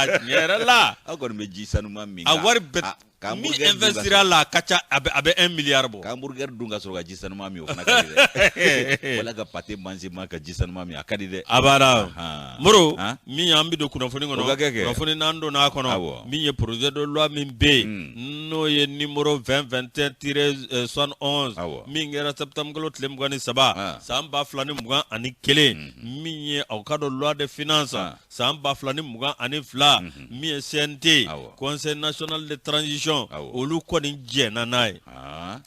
tiɲɛ yɛrɛ la aw kɔni bɛ ji sanuman min a wari bɛɛ min investira la a ka ca a bɛ 1 milliard bɔ ka hamburger dun ka sɔrɔ ka ji sanuman min o fana ka di dɛ wala ka pâté manger ma ka ji sanuman min a ka di dɛ a banna Moro min an bɛ don kunnafoni kɔnɔ kunnafoni n'an donna a kɔnɔ min ye projet de loi min bɛ yen n'o ye numéro 20 21 tiret 71 min kɛra septembre kalo tile 23 san 2021 min ye aw k'a dɔn loi de finance san 2022 min ye CNT Conseil national de transition olu kɔni jɛnna n'a ye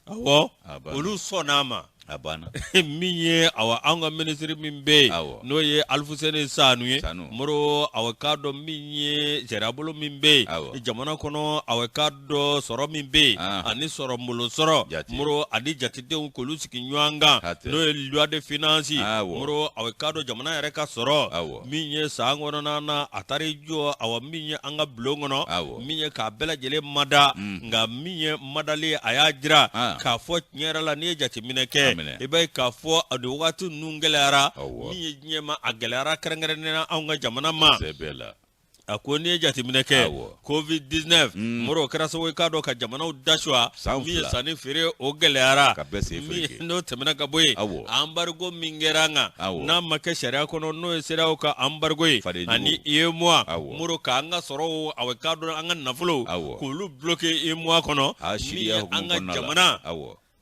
awɔ olu sɔnna a ma a banna min ye awa an ka minisiri min bɛ yen n'o ye Alifuseni Sanu ye Moro aw k'a dɔn min ye sariyabolo min bɛ yen jamana kɔnɔ aw k'a dɔn sɔrɔ min bɛ yen ani sɔrɔ bolo sɔrɔ Moro ani jatedenw k'olu sigi ɲɔgɔn kan n'o ye loi de finance Moro aw k'a dɔn jamana yɛrɛ ka sɔrɔ min ye san kɔnɔna na a taara i jɔ awa min ye an ka bulon kɔnɔ min ye k'a bɛɛ lajɛlen mada nka min ye madali a y'a jira k'a fɔ tiɲɛ yɛrɛ la n'i ye jateminɛ kɛ i b'a ye k'a fɔ a don wagati ninnu gɛlɛyara min ye diɲɛ ma a gɛlɛyara kɛrɛnkɛrɛnnenya la anw ka jamana ma a ko n'i ye jateminɛ kɛ covid 19 Moro o kɛra sababu ye k'a dɔn ka jamanaw dasuwa min ye sanni feere o gɛlɛyara n'o tɛmɛna ka bɔ yen embargo min kɛra an kan n'a ma kɛ sariya kɔnɔ n'o ye CEDEAO ka embargo ye ani UEMOA Moro k'an ka sɔrɔw aw k'a dɔn an ka nafolo k'olu bloqué UEMOA kɔnɔ min ye an ka jamana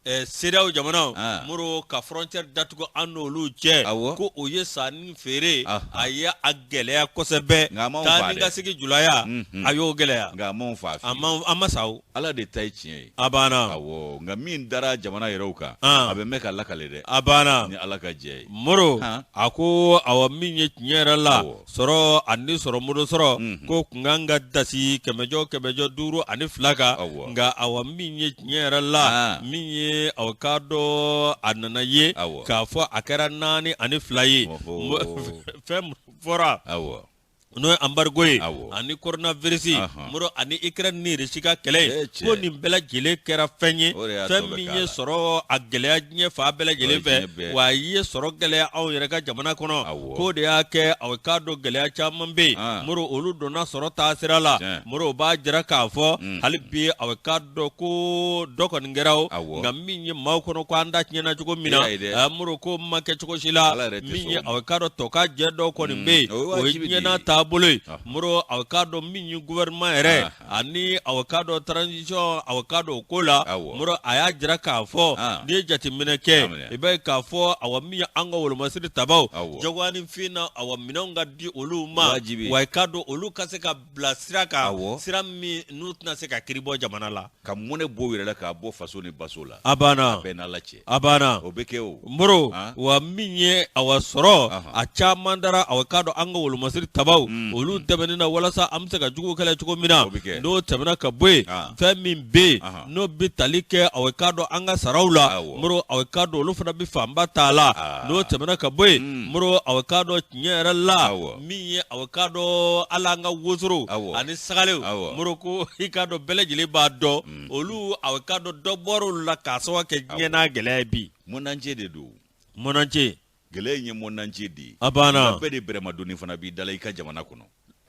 CEDEAO jamanaw Moro ka frontière datugu an n'olu cɛ ko o ye sanni feere a ye a gɛlɛya kosɛbɛ taa ni ka segin julaya a y'o gɛlɛya nka a m'anw fa an ma sa o Ala de ta ye tiɲɛ ye a banna awɔ nka min dara jamana yɛrɛw kan a bɛ mɛn ka lakale dɛ a banna ni Ala ka jɛ ye Moro a ko awa min ye tiɲɛ yɛrɛ la sɔrɔ ani sɔrɔ modo sɔrɔ mhm. ko kun kan ka dasi kɛmɛjɔ kɛmɛjɔ duuru ani fila kan nka awa min ye tiɲɛ yɛrɛ la ah. min ye aw k'a dɔn a nana ye k'a fɔ a kɛra naani ani fila ye fɛn fɔra n'o ye embargo ye ani coronavirus Moro ani Ukraine ni Russie ka kɛlɛ ye ko nin bɛɛ lajɛlen kɛra fɛn ye fɛn min ye sɔrɔ a gɛlɛya diɲɛ fan bɛɛ lajɛlen fɛ wa a ye sɔrɔ gɛlɛya anw yɛrɛ ka jamana kɔnɔ k'o de y'a kɛ aw k'a dɔn gɛlɛya caman bɛ yen Moro olu donna sɔrɔ taasira la Moro b'a jira k'a fɔ hali bi aw k'a dɔn ko dɔ kɔni kɛra o nka min ye maaw kɔnɔ ko an da tiɲɛna cogo min na Moro ko ma kɛ cogo si la min ye aw k'a dɔn tɔ ka jɛ dɔ kɔni bɛ yen o ye diɲɛ n'a taabolo ye Moro aw k'a dɔn min ye gouvernement yɛrɛ ani aw k'a dɔn transition aw k'a dɔn o ko la Moro a y'a jira k'a fɔ n'i ye jateminɛ kɛ i b'a ye k'a fɔ awa min ye an ka wolomasiri tabaw jagoyanifin na awa minɛnw ka di olu ma wa i k'a dɔn olu ka se ka bila sira kan sira min n'u tɛna se ka kiri bɔ jamana la ka mɔnɛ bɔ u yɛrɛ la k'a bɔ faso ni baso la a banna a bɛɛ n'Ala cɛ a banna o bɛ kɛ o Moro wa min ye awa sɔrɔ a caman dara aw k'a dɔn an ka wolomasiri tabaw olu dɛmɛni na walasa an bɛ se ka jugu kɛlɛ cogo min na n'o tɛmɛna ka bɔ yen fɛn min bɛ yen n'o bɛ tali kɛ aw k'a dɔn an ka saraw la Moro aw k'a dɔn olu fana bɛ fanba t'a la n'o tɛmɛna ka bɔ yen Moro aw k'a dɔn tiɲɛ yɛrɛ la min ye aw k'a dɔn hali an ka wosoro ani sagalew Moro ko i k'a dɔn bɛɛ lajɛlen b'a dɔn olu aw k'a dɔn dɔ bɔra olu la k'a sababu kɛ diɲɛ n'a gɛlɛya ye bi monde entier de don monde entier gɛlɛya in ye monde entier de ye a banna bɛɛ de bɛrɛmadonni fana b'i da la i ka jamana kɔnɔ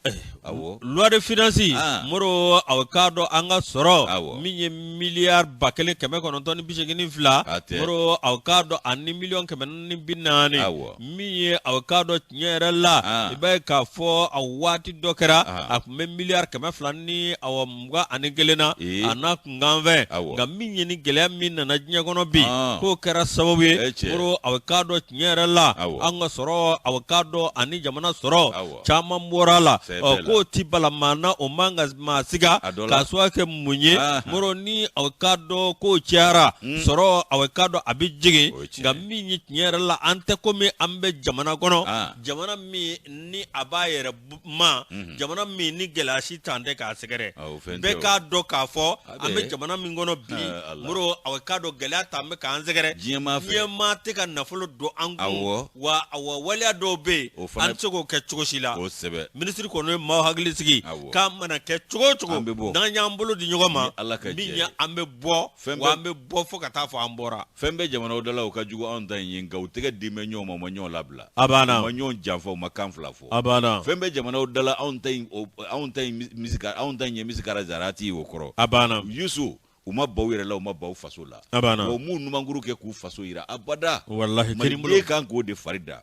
Awɔ. Loi de finance Moro, aw k'a dɔn an ka sɔrɔ Awɔ. min ye miliyari 1982 A tɛ. Moro, aw k'a dɔn ani miliyɔn 440 Awɔ. min ye, aw k'a dɔn tiɲɛ yɛrɛ la, i b'a ye k'a fɔ a waati dɔ kɛra a tun bɛ miliyari 221 na Ee. a n'a kunkanfɛn. Awɔ. Nka min ye ni gɛlɛya min nana diɲɛ kɔnɔ bi, k'o kɛra sababu ye Eh, cɛ. Moro, aw k'a dɔn tiɲɛ yɛrɛ la, Awɔ. an ka sɔrɔ, aw k'a dɔn ani jamana sɔrɔ Awɔ. caman bɔra a la. Sɛbɛ Ɔ la. k'o ti bala maa na, o man ka maa siga A dɔ la. k'a sababu kɛ mun ye? Moro, ni aw k'a dɔn k'o cayara, sɔrɔ, aw k'a dɔn a bɛ jigin. O ye tiɲɛ Nka min ye tiɲɛ yɛrɛ la, an tɛ komi an bɛ jamana kɔnɔ, jamana min ni a b'a yɛrɛ ma, jamana min ni gɛlɛya si t'an tɛ k'a sɛgɛrɛ. Awɔ, fɛn tɛ Bɛɛ o. k'a dɔn k'a fɔ A an bɛ. bɛ jamana min kɔnɔ bi, Ah, Allah. Moro, aw k'a dɔn gɛlɛya t'an bɛ k'an sɛgɛrɛ. Diɲɛmaa fɛ. Diɲɛmaa tɛ ka nafolo don an kun. Awɔ. Wa awɔ, waleya dɔw bɛ yen, O fana- an tɛ se k'o kɛ cogo si la. Kosɛbɛ. Minisiri kɔni ye maaw hakili sigi Awɔ. k'a mana kɛ cogo o cogo, An bɛ bɔ. n'an y'an bolo di ɲɔgɔn ma, Ni Ala ka min jɛ ye ye. an bɛ bɔ, Fɛn wa bɛɛ- an bɛ bɔ fo ka taa fɔ an bɔra. Fɛn bɛ jamanaw da la o ka jugu anw ta in ye, nka u tɛgɛ di bɛ ɲɔgɔn ma, u ma ɲɔgɔn labila, A banna. u ma ɲɔgɔn janfa, u ma kan fila fɔ. A banna. Fɛn bɛ jamanaw da la, anw ta in o- anw ta in misi ka anw ta in ye misikara zarati ye o kɔrɔ. A banna. Yusu, u ma baw yɛrɛ la, u ma baw faso la. A banna. Wa u m'u numankuru kɛ k'u faso yira abada. Walahi, kini bolo. Maliden kan k'o de fari da,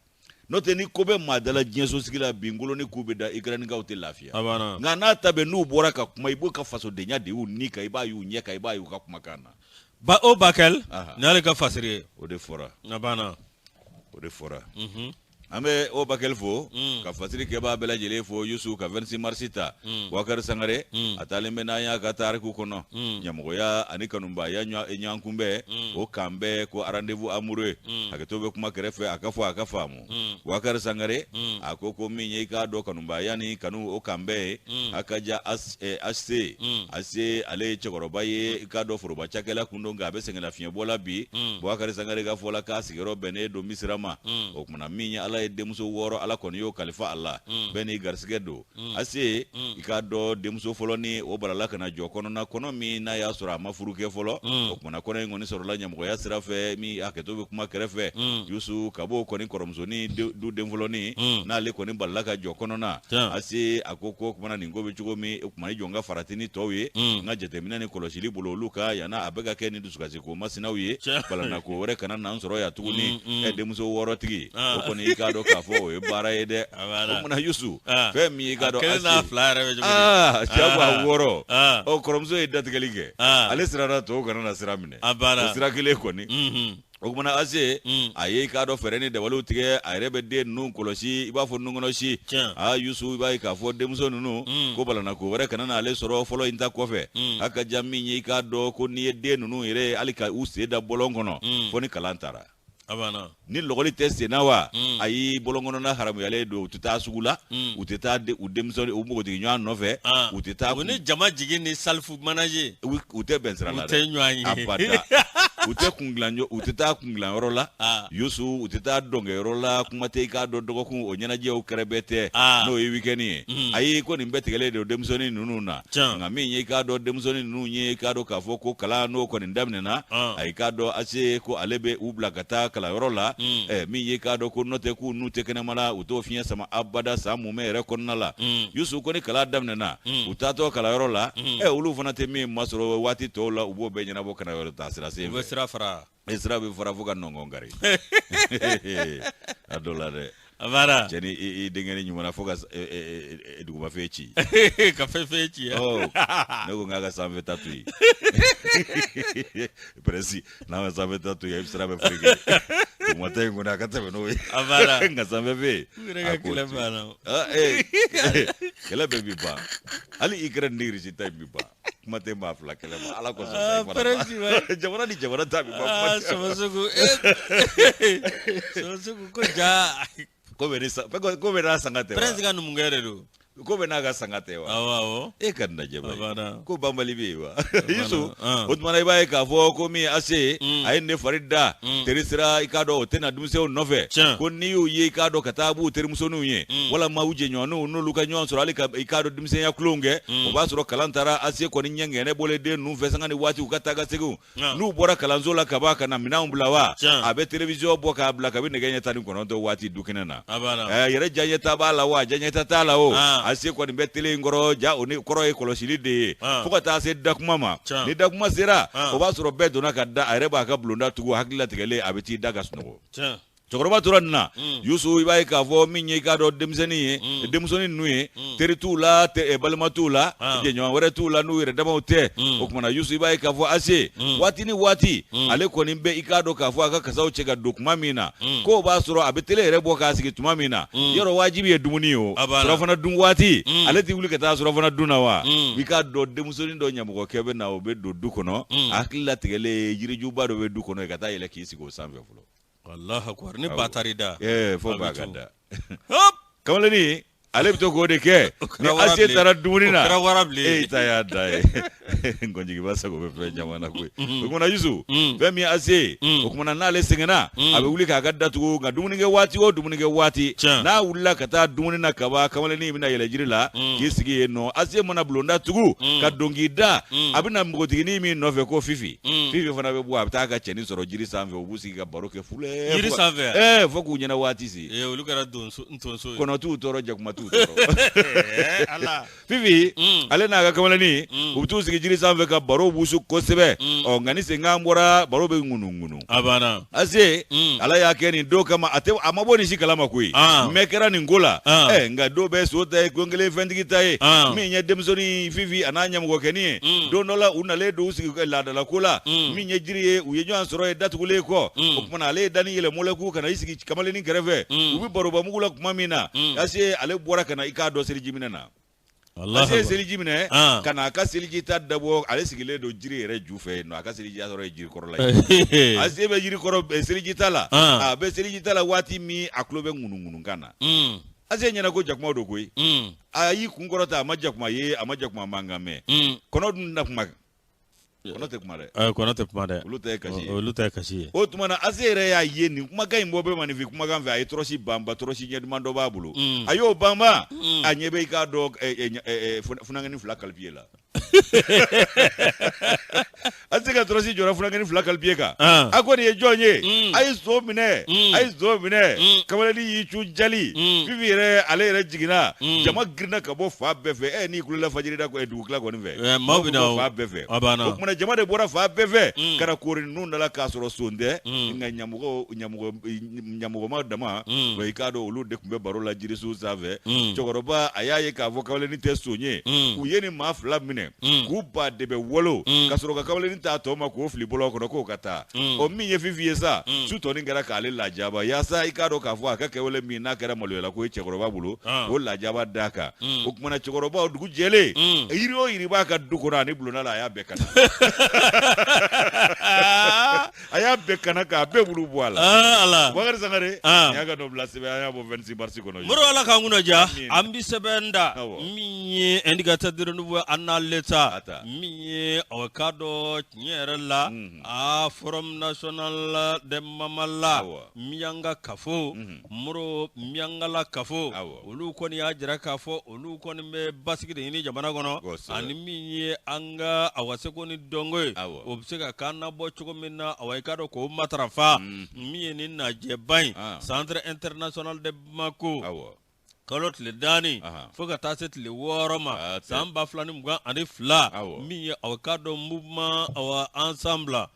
n'o tɛ ni ko bɛ maa da la diɲɛsosigi la bi, ngolo ni k'u bɛ da Ukrainekaw tɛ lafiya. A banna. Nka n'a ta bɛ n'u bɔra ka kuma, i b'o ka fasodenya de y'u ni kan, i b'a y'u ɲɛ kan, i b'a y'u ka kumakan na. Ba o Bakɛl, Aha. nin y'ale ka fasiri ye. O de fɔra. A banna. O de fɔra. An bɛ o Bakɛli fo, ka fasiri kɛbaa bɛɛ lajɛlen fo. Yusu, ka 26 mars ta, Wakari Sangare a taalen bɛ n'an y'a ka tariku kɔnɔ, ɲamɔgɔya ani kanubaya ɲɔgɔn kunbɛn o kan bɛɛ ko rendez-vous amoureux. Hakɛto bɛ kuma kɛrɛfɛ, a ka fɔ a ka faamu. Wakari Sangare a ko ko min ye i k'a dɔn kanubaya ni kanu o kan bɛɛ ye, a ka ja HC HC, ale ye cɛkɔrɔba ye, i k'a dɔn foroba cakɛla kun don, nka a bɛ sɛgɛnlafiɲɛbɔ la bi. Wakari Sangare ka fɔ la k'a sigiyɔrɔ bɛnnen don Misira ma. O kumana min ye Ala ye denmuso 6, Ala kɔni y'o kalifa a la, bɛɛ n'i garisɛgɛ don. Ase, i k'a dɔn denmuso fɔlɔ ni o balala ka na jɔ kɔnɔna kɔnɔ min n'a y'a sɔrɔ a ma furu kɛ fɔlɔ. O kumana kɔnɔ in kɔni sɔrɔla ɲɛmɔgɔya sira fɛ, min hakɛto bɛ kuma kɛrɛfɛ. Yusu, ka b'o kɔni kɔrɔmusonin du den fɔlɔnin n'ale kɔni balala ka jɔ kɔnɔna. Ase a ko ko kumana nin ko bɛ cogo min, o kumana i jɔ n ka farati ni tɔw ye, n ka jateminɛ ni kɔlɔsili bolo olu ka yanna a bɛ ka kɛ ni dusukasi ko masinaw ye, balana ko wɛrɛ kana na n sɔrɔ yan tuguni. Denmuso 6 tigi, o kɔni i k'a dɔn k'a fɔ o ye baara ye dɛ. O kumana Yusu, fɛn min ye i k'a dɔn Kelen n'a fila yɛrɛ bɛ cogo di? Aa, cɛ ko a 6. Ɔ, kɔrɔmuso ye datigɛli kɛ, ale siranna tɔw kana na sira minɛ. A banna. O sira kelen kɔni. O kumana Ase a ye i k'a dɔn fɛɛrɛ ni dabaliw tigɛ, a yɛrɛ bɛ den ninnu kɔlɔsi i b'a fɔ nunkɔnɔsi. Aa Yusu, i b'a ye k'a fɔ denmuso ninnu ko balana ko wɛrɛ kana n'ale sɔrɔ fɔlɔ in ta kɔfɛ. A ka ja min ye i k'a dɔn ko n'i ye den ninnu yɛrɛ ye hali ka u sen da bɔlɔn kɔnɔ, fo ni kalan taara. A banna. Ni lɔgɔli tɛ senna wa, ayi, bɔlɔn kɔnɔna haramuyalen don. U tɛ taa sugu la, u tɛ taa u denmisɛnnin u npogotigi ɲɔgɔn nɔfɛ, u tɛ taa. U ni jama jigin ni salifu manager. U tɛ bɛn sira la U dɛ. tɛ ɲɔgɔn ye. Abada. U tɛ kun dilan u tɛ taa kun dilan yɔrɔ la. Yusu, u tɛ taa dɔnkɛyɔrɔ la, kuma tɛ i k'a dɔn dɔgɔkun o ɲɛnajɛw kɛrɛbɛ tɛ, n'o ye week-end ye. Ayi, ko nin bɛɛ tigɛlen don denmisɛnnin ninnu na. Nka min ye i k'a dɔn denmisɛnnin ninnu ye, i k'a dɔn k'a fɔ ko kalan n'o kɔni daminɛna, a i k'a dɔn Ase ko ale bɛ u bila ka taa kalanyɔrɔ la. Min ye i k'a dɔn ko n'o tɛ k'u n'u tɛ kɛnɛma la, u t'o fiɲɛ sama abada san mumɛ yɛrɛ kɔnɔna la. Yusu, ko ni kalan daminɛna, u taatɔ kalanyɔrɔ la, olu fana tɛ min masɔrɔ waati tɔw la, u b'o bɛɛ ɲɛnabɔ kalanyɔrɔ taa sira sen U bɛ fɛ. sira fara. E sira bɛ fara fo ka nɔngɔn kari a dɔ la dɛ. A banna. Cɛ ni i denkɛnin ɲuman fo ka dugumafɛn ci. Ka fɛn fɛn ci. Ɔ, ne ko n k'a ka sanfɛ ta to yen. Prince n'a ma sanfɛ ta to yen, sira bɛ fereke. Dugumata in kɔni a ka tɛmɛ n'o ye. A banna. Nka sanfɛ fɛn. U yɛrɛ ka kɛlɛ banna. Kɛlɛ bɛɛ bi ban. Hali Ukraine ni Russie ta in bi ban. Kuma tɛ maa fila kɛlɛ ma. Ala kosɔn sa i fana. Prince wa. Jamana ni jamana ta bi ban. Kuma tɛ. Sɔmɔsugu. Sɔmɔsugu ko ja. Ko bɛ ni sa ko bɛ n'a sanga tɛ wa? Prince ka numukɛ de don. Ko bɛ n'a ka sanga tɛ wa? Awɔ awɔ. E ka nin lajɛ A bayi. banna. Ko banbali bɛ yen wa? Yusu, Ah. o tuma na i b'a ye k'a fɔ ko min Ase a ye ne fari da teri sira, i k'a dɔn o tɛna denmisɛnw nɔfɛ. Ko n'i y'u ye i k'a dɔn ka taa b'u terimusoninw ye, walama u jɛɲɔgɔnninw n'olu ka ɲɔgɔn sɔrɔ hali ka i k'a dɔn denmisɛnya tulonw kɛ, o b'a sɔrɔ kalan taara. Ase kɔni ɲɛ ŋɛnɛ bɔlen den ninnu fɛ sanga ni waati u ka taa ka seginw. N'u bɔra kalanso la ka ban ka na minɛnw bila wa, a bɛ télévision bɔ k'a bila kabi nɛgɛ ɲɛ 19 waati dukɛnɛ na. A banna. Yɛrɛ diyaɲɛta b'a la wa, diyaɲɛta t'a la o. Ase kɔni bɛ tele in kɔrɔ ja o ni kɔrɔ ye kɔlɔsili de ye fo ka taa se dakuma ma. Ni dakuma sera, o b'a sɔrɔ bɛɛ donna ka da, a yɛrɛ b'a ka bulonda tugu, hakili latigɛlen, a bɛ t'i da ka sunɔgɔ. Cɛkɔrɔba tora nin na. Yusu, i b'a ye k'a fɔ min ye i k'a dɔn denmisɛnnin ye, denmisɛnnin ninnu ye, teri t'u la, balima t'u la, jɛɲɔgɔn wɛrɛ t'u la n'u yɛrɛ damaw tɛ. O tuma na, Yusu, i b'a ye k'a fɔ Ase, waati ni waati, ale kɔni bɛ i k'a dɔn k'a fɔ a ka kasaw cɛ ka don tuma min na, k'o b'a sɔrɔ a bɛ tele yɛrɛ bɔ k'a sigi tuma min na, yɔrɔ wajibi ye dumuni ye o, surafana dun waati, ale tɛ wuli ka taa surafana dun na wa? I k'a dɔn denmisɛnnin dɔ ɲamɔgɔkɛ bɛ na, o bɛ don du kɔnɔ, a hakili latigɛlen ye, yirijuba dɔ bɛ du kɔnɔ, ka taa yɛlɛ k'i sigi o sanfɛ fɔlɔ. Allahu akbar, ni ba taar'i da. Fo ba ka da. Kamalennin ale bɛ to k'o de kɛ ni Ase taara dumuni na. O kɛra wara bilen. E ta y'a da ye, nkɔnjigiba sago bɛ fɛn caman na koyi. O kumana, Yusu, fɛn min ye Ase ye, o kumana n'ale sɛgɛnna, a bɛ wuli k'a ka datugu, nka dumunikɛ waati o dumunikɛ waati, n'a wulila ka taa dumuni na kaban, kamalennin bɛna yɛlɛ jiri la k'i sigi yen nɔ. Ase mana bulonda tugu ka don k'i da, a bɛna npogotiginin min nɔfɛ ko Fifi, Fifi fana bɛ bɔ, a bɛ taa a ka cɛnin sɔrɔ jiri sanfɛ, u b'u sigi ka baro kɛ fulɛ jiri sanfɛ. Fo k'u ɲɛna waati se. Ee, olu kɛra donso ntonso ye. Kɔnɔ t'u tɔɔrɔ, jakuma t'u tɔɔrɔ. Ala. Fifi, ale n'a ka kamalennin, u bɛ t'u sigi jiri sanfɛ ka baro wusu kosɛbɛ. Ɔ nka ni senkan bɔra, baro bɛ ŋunuŋunu. A banna. Ase, Ala y'a kɛ nin don kama, a tɛ a ma bɔ nin si kalama koyi. Mɛ kɛra nin ko la. Nka don bɛɛ so ta ye, don kelen fɛntigi ta ye. Min ye denmisɛnnin Fifi a n'a ɲamɔgɔkɛnin ye, don dɔ la u nalen don u sigi laadala ko la, min ye jiri ye, u ye ɲɔgɔn sɔrɔ ye datugulen kɔ. O kumana ale ye dani yɛlɛ mɔlɛku ka na i sigi kamalennin kɛrɛfɛ, u bɛ barobamugu la tuma min na, Ase ale bɔra ka na i k'a dɔn seliji minɛ na. Ase ye seliji minɛ ka na a ka seliji ta dabɔ, ale sigilen don jiri yɛrɛ ju fɛ yen nɔ, a ka seliji sɔrɔ ye jiri kɔrɔla ye. Ase bɛ jiri kɔrɔ seliji ta la, a bɛ seliji ta la waati min, a tulo bɛ ŋunuŋunukan na. Ase ɲɛna ko jakumaw don koyi. A y'i kun kɔrɔta, a ma jakuma ye, a ma jakuma mankan mɛn. Kɔnɔ dun na kuma, kɔnɔ tɛ kuma dɛ. Kɔnɔ tɛ kuma dɛ. Olu ta ye kasi ye. Olu ta ye kasi ye. O tuma na, Ase yɛrɛ y'a ye nin kumakan in bɔ bɛ maninfin kumakan fɛ. A ye tɔrɔsi banba, tɔrɔsi ɲɛ duman dɔ b'a bolo, a y'o banba, a ɲɛ bɛ i k'a dɔn funankɛnin fila kalipiye la. Ase ka tɔrɔsi jɔra funankɛnin fila kalipiye kan. A ko nin ye jɔn ye? A ye son minɛ, a ye son minɛ. Kamalennin y'i cu jali. Fifi yɛrɛ, ale yɛrɛ jiginna. Jama girinna ka bɔ fan bɛɛ fɛ. N'i kulela fajiri da dugutila kɔni fɛ, maaw bɛ na fan bɛɛ fɛ. A banna. O kumana jama de bɔra fan bɛɛ fɛ ka na koori ninnu da la, k'a sɔrɔ son tɛ, nka ɲamɔgɔma dama, wa i k'a dɔn olu de tun bɛ baro la jirisun sanfɛ. Cɛkɔrɔba a y'a ye k'a fɔ kamalennin tɛ son ye. U ye nin maa fila minɛ k'u ba de bɛ wolo, ka sɔrɔ ka kamalennin ta tɔ ma k'o fili bɔlɔn kɔnɔ k'o ka taa. O min ye Fifi ye sa, su tɔnin kɛra k'ale lajaba, yaasa i k'a dɔn k'a fɔ a ka kɛwale min n'a kɛra maloyala ko ye cɛkɔrɔba bolo, o lajaba d'a kan. O kumana cɛkɔrɔba, dugu jɛlen, yiri o yiri b'a ka du kɔnɔ ani bulonda la, a y'a bɛɛ kana, a y'a bɛɛ kana k'a bɛɛ bulu bɔ a la. Ala. Bakari Sangare, nin y'a ka nɔbila sɛbɛn, an y'a bɔ 26 mars kɔnɔ. Moro, Ala k'an kunna diya. An bi sɛbɛn da min ye Indicateur du renouveau an n'ale ta min ye, aw k'a dɔn tiɲɛ yɛrɛ la, a Forum national de Mamala, Miyanka kafo, Moro, Miyankala kafo, olu kɔni y'a jira k'a fɔ olu kɔni bɛ basigi de ɲini jamana kɔnɔ, ani min ye an ka awa seko ni dɔnko ye, o bɛ se ka kan nabɔ cogo min na, awa i k'a dɔn k'o matarafa. Min ye nin najɛba in, Centre international de Bamako, kalo tile 4 fo ka taa se tile 6 ma san 2022, min ye aw k'a dɔn mouvement awa ensemble,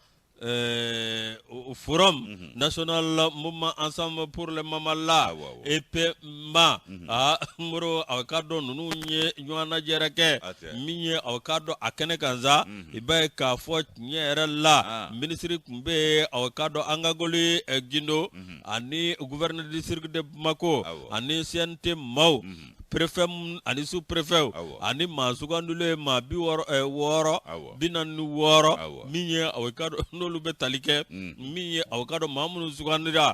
Forum national mouvement ensemble pour le Mamala, EPMA, aa Moro, aw k'a dɔn ninnu ye ɲɔgɔn lajɛrɛ kɛ min ye, aw k'a dɔn a kɛnɛ kan sa, i b'a ye k'a fɔ tiɲɛ yɛrɛ la, minisiri tun bɛ yen, aw k'a dɔn Angebaly Guindo, ani gouverneur du district de Bamako, ani CNT maaw, préfet ani sous préfet, ani maa sugandilen maa 66, 46, min ye aw k'a dɔn n'olu bɛ tali kɛ, min ye aw k'a dɔn maa minnu sugandira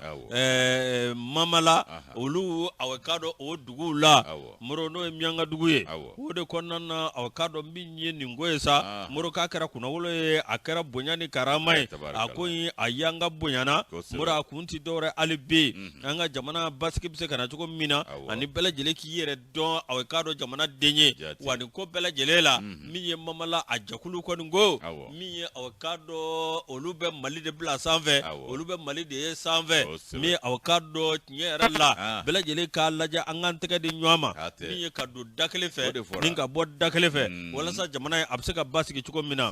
Mamala, olu aw k'a dɔn o duguw la, Moro, n'o ye Miyanka dugu ye. O de kɔnɔna na, aw k'a dɔn min ye nin ko ye sa, Moro, k'a kɛra kunnawolo ye, a kɛra bonya ni karama ye, a ko in a yanga bonyana. Moro, a kun tɛ dɔwɛrɛ hali bi, an ka jamana basigi bɛ se ka na cogo min na, ani bɛɛ lajɛlen k'i yɛrɛ dɔn aw k'a dɔn jamana den ye wa nin ko bɛɛ lajɛlen la min ye mamala a jɛkulu kɔni ko min ye aw k'a dɔn olu bɛ mali de bila sanfɛ olu bɛ mali de ye sanfɛ min ye aw k'a dɔn tiɲɛ yɛrɛ la ah. bɛɛ lajɛlen k'a lajɛ an k'an tɛgɛ di ɲɔgɔn ma min ye ka don da kelen fɛ ni ka bɔ da kelen fɛ mm. walasa jamana in a bɛ se ka basigi cogo min na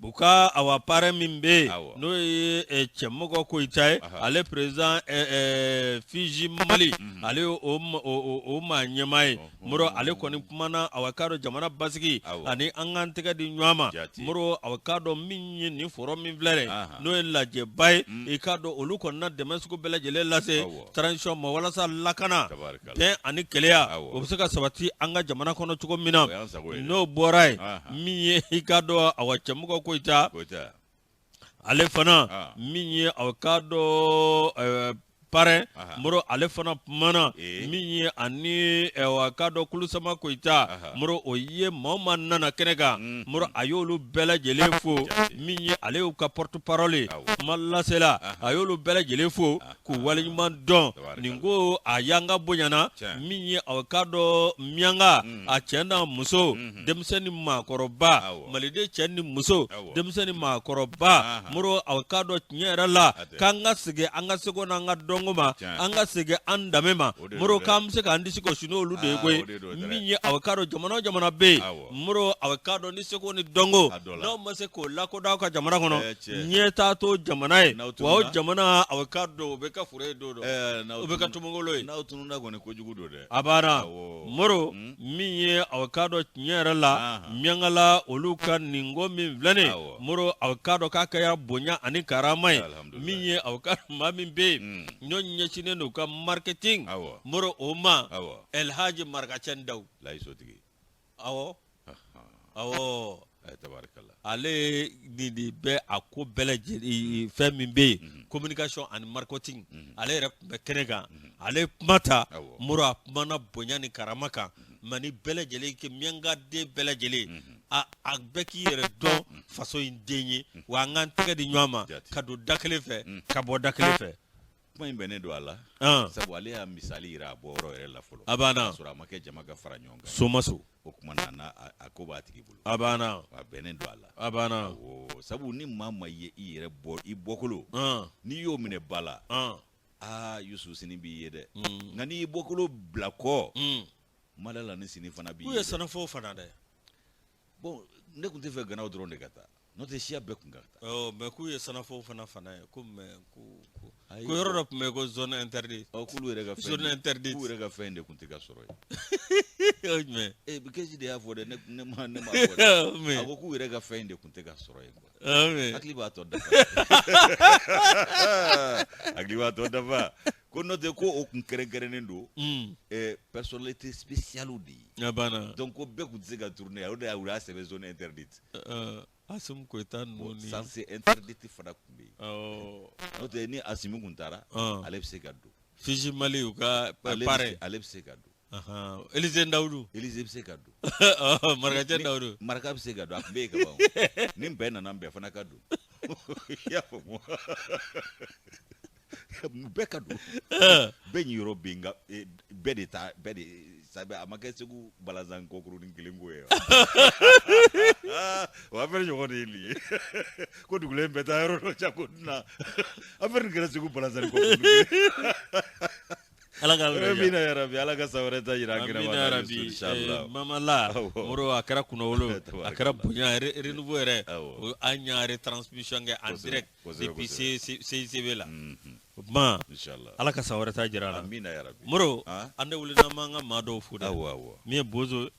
u ka awa parrain min bɛ yen n'o ye eh, cɛmɔgɔ koyita ye ale président eh, eh, fiji mali mhm. ale ye o maa ɲɛmaa ye moro ale kɔni kumana awa k'a dɔn jamana basigi ani an k'an tɛgɛ di ɲɔgɔn ma moro awa k'a dɔn min ye nin forum min filɛ dɛ n'o ye lajɛba ye mm. i k'a dɔn olu kɔni na dɛmɛ sugu bɛɛ lajɛlen lase transition ma walasa lakana bɛn ani kelenya o bɛ se ka sabati an ka jamana kɔnɔ cogo min na n'o bɔra yen min ye i k'a dɔn awa cɛmɔgɔ koyita ale fana min ye aw k'a dɔn parrain moro ale fana kumana min ye ani awa k'a dɔn kulusama koyita moro o ye maa o maa nana kɛnɛ kan mm. moro a y'olu bɛɛ lajɛlen fo min ye ale y'u ka porte parole kuma lasela a y'olu bɛɛ lajɛlen fo k'u waleɲuman dɔn nin ko a yanga bonyana min ye aw k'a dɔn miyanka mm. a cɛ n'a muso mm-hmm. denmisɛn ni maakɔrɔba maliden cɛ ni muso denmisɛn ni maakɔrɔba moro aw k'a dɔn tiɲɛ yɛrɛ la k'an ka segin an ka seko n'an ka dɔnko ma an ka segin an danbe ma moro k'an bɛ se k'an disi gosi n'olu de ye koyi min ye aw k'a dɔn jamana o jamana bɛ yen moro aw k'a dɔn ni seko ni dɔnko n'aw ma se k'o lakodɔn aw ka jamana kɔnɔ ɲɛtaa t'o jamana ye wa o jamana aw k'a dɔn o bɛ kɛ fure ye don dɔ o bɛ kɛ tomongolo ye n'aw tununna kɔni kojugu don dɛ a banna moro min ye aw k'a dɔn tiɲɛ yɛrɛ la miyankala olu ka nin ko min filɛ nin moro aw k'a dɔn k'a kɛra bonya ani karama ye min ye aw ka maa min bɛ yen n'o ɲɛsinnen don u ka marketing moro o ma elhaji marakacɛ daw layisotigi awɔ awɔ ale nin de bɛ a ko bɛɛ lajɛlen fɛn min bɛ yen mhm. communication ani marketing mhm. ale yɛrɛ tun bɛ kɛnɛ kan mhm. ale kuma ta moro a kumana bonya ni karama kan mɛ ni bɛɛ lajɛlen kɛ miyankaden bɛɛ lajɛlen a a bɛɛ k'i yɛrɛ dɔn faso in den ye wa an k'an tɛgɛ di ɲɔgɔn ma ka don da kelen fɛ ka bɔ da kelen fɛ kuma in bɛnnen don a la sabu ale y'a misali yira a bɔyɔrɔ yɛrɛ la fɔlɔ a banna sɔrɔ a ma kɛ jama ka fara ɲɔgɔn kan somaso o kuma na a ko b'a tigi bolo a banna a bɛnnen don a la a banna sabu ni maa ma ye i yɛrɛ bɔ i bɔkolo n'i y'o minɛ ba la aa Yusu sini b'i ye dɛ mm. nka n'i y'i bɔkolo bila kɔ mm. ma la ni sini fana b'i ye k'u ye sɛnɛfɔw fana dɛ bon ne tun tɛ fɛ ganaw dɔrɔn de ka taa n'o tɛ siya bɛɛ tun ka taa ɔ mais k'u ye sɛnɛfɔw fana fana ye ko mais ko ko ko yɔrɔ dɔ tun bɛ yen ko zone interdite ɔ k'olu yɛrɛ ka fɛn zone interdite k'u yɛrɛ ka fɛn de tun tɛ ka sɔrɔ yen o jumɛn ee Kesi de y'a fɔ dɛ ne ne ma ne ma fɔ dɛ a ko k'u yɛrɛ ka fɛn de tun tɛ ka sɔrɔ yen quoi hakili b'a tɔ dafa hakili b'a tɔ dafa ko n'o tɛ ko o tun kɛrɛnkɛrɛnnen don mm. personnalité spéciale de ye a banna donc ko bɛɛ tun tɛ se ka tourner o de y'a u y'a sɛbɛn zone interdite Asimi Goyita ninnu ni sens interdit fana tun bɛ yen n'o tɛ ni Asimi tun taara ale bɛ se ka don Fiji Mali u ka parrain ale bɛ se ka don Elize Dawudu Elize bɛ se ka don Marakacɛ Dawudu Maraka bɛ se ka don a tun bɛ yen ka ban ni bɛɛ nana bɛɛ fana ka don i y'a faamu bɛɛ ka don bɛɛ ɲiyɔrɔ bɛ yen nka bɛɛ de ta bɛɛ de sabu a ma kɛ segu balazan kɔkurunin kelen ko ye o affaire ɲɔgɔn de ye nin ye ko dugulen bɛɛ taa yɔrɔ dɔ ca ko dunan affaire nin kɛra segu balazan kɔkurunin ala ka amina ya rabi ala ka san wɛrɛ ta jira an kɛnɛ ma amina rabi inshallah mamala moro a kɛra kunnawolo a kɛra bonya renouveau yɛrɛ an y'a retransmission kɛ en direct depuis CICB la o tuma ala ka san wɛrɛ ta jira an na moro an tɛ wuli n'an m'an ka maa dɔw fo dɛ min ye bozo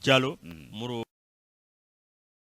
jalo moro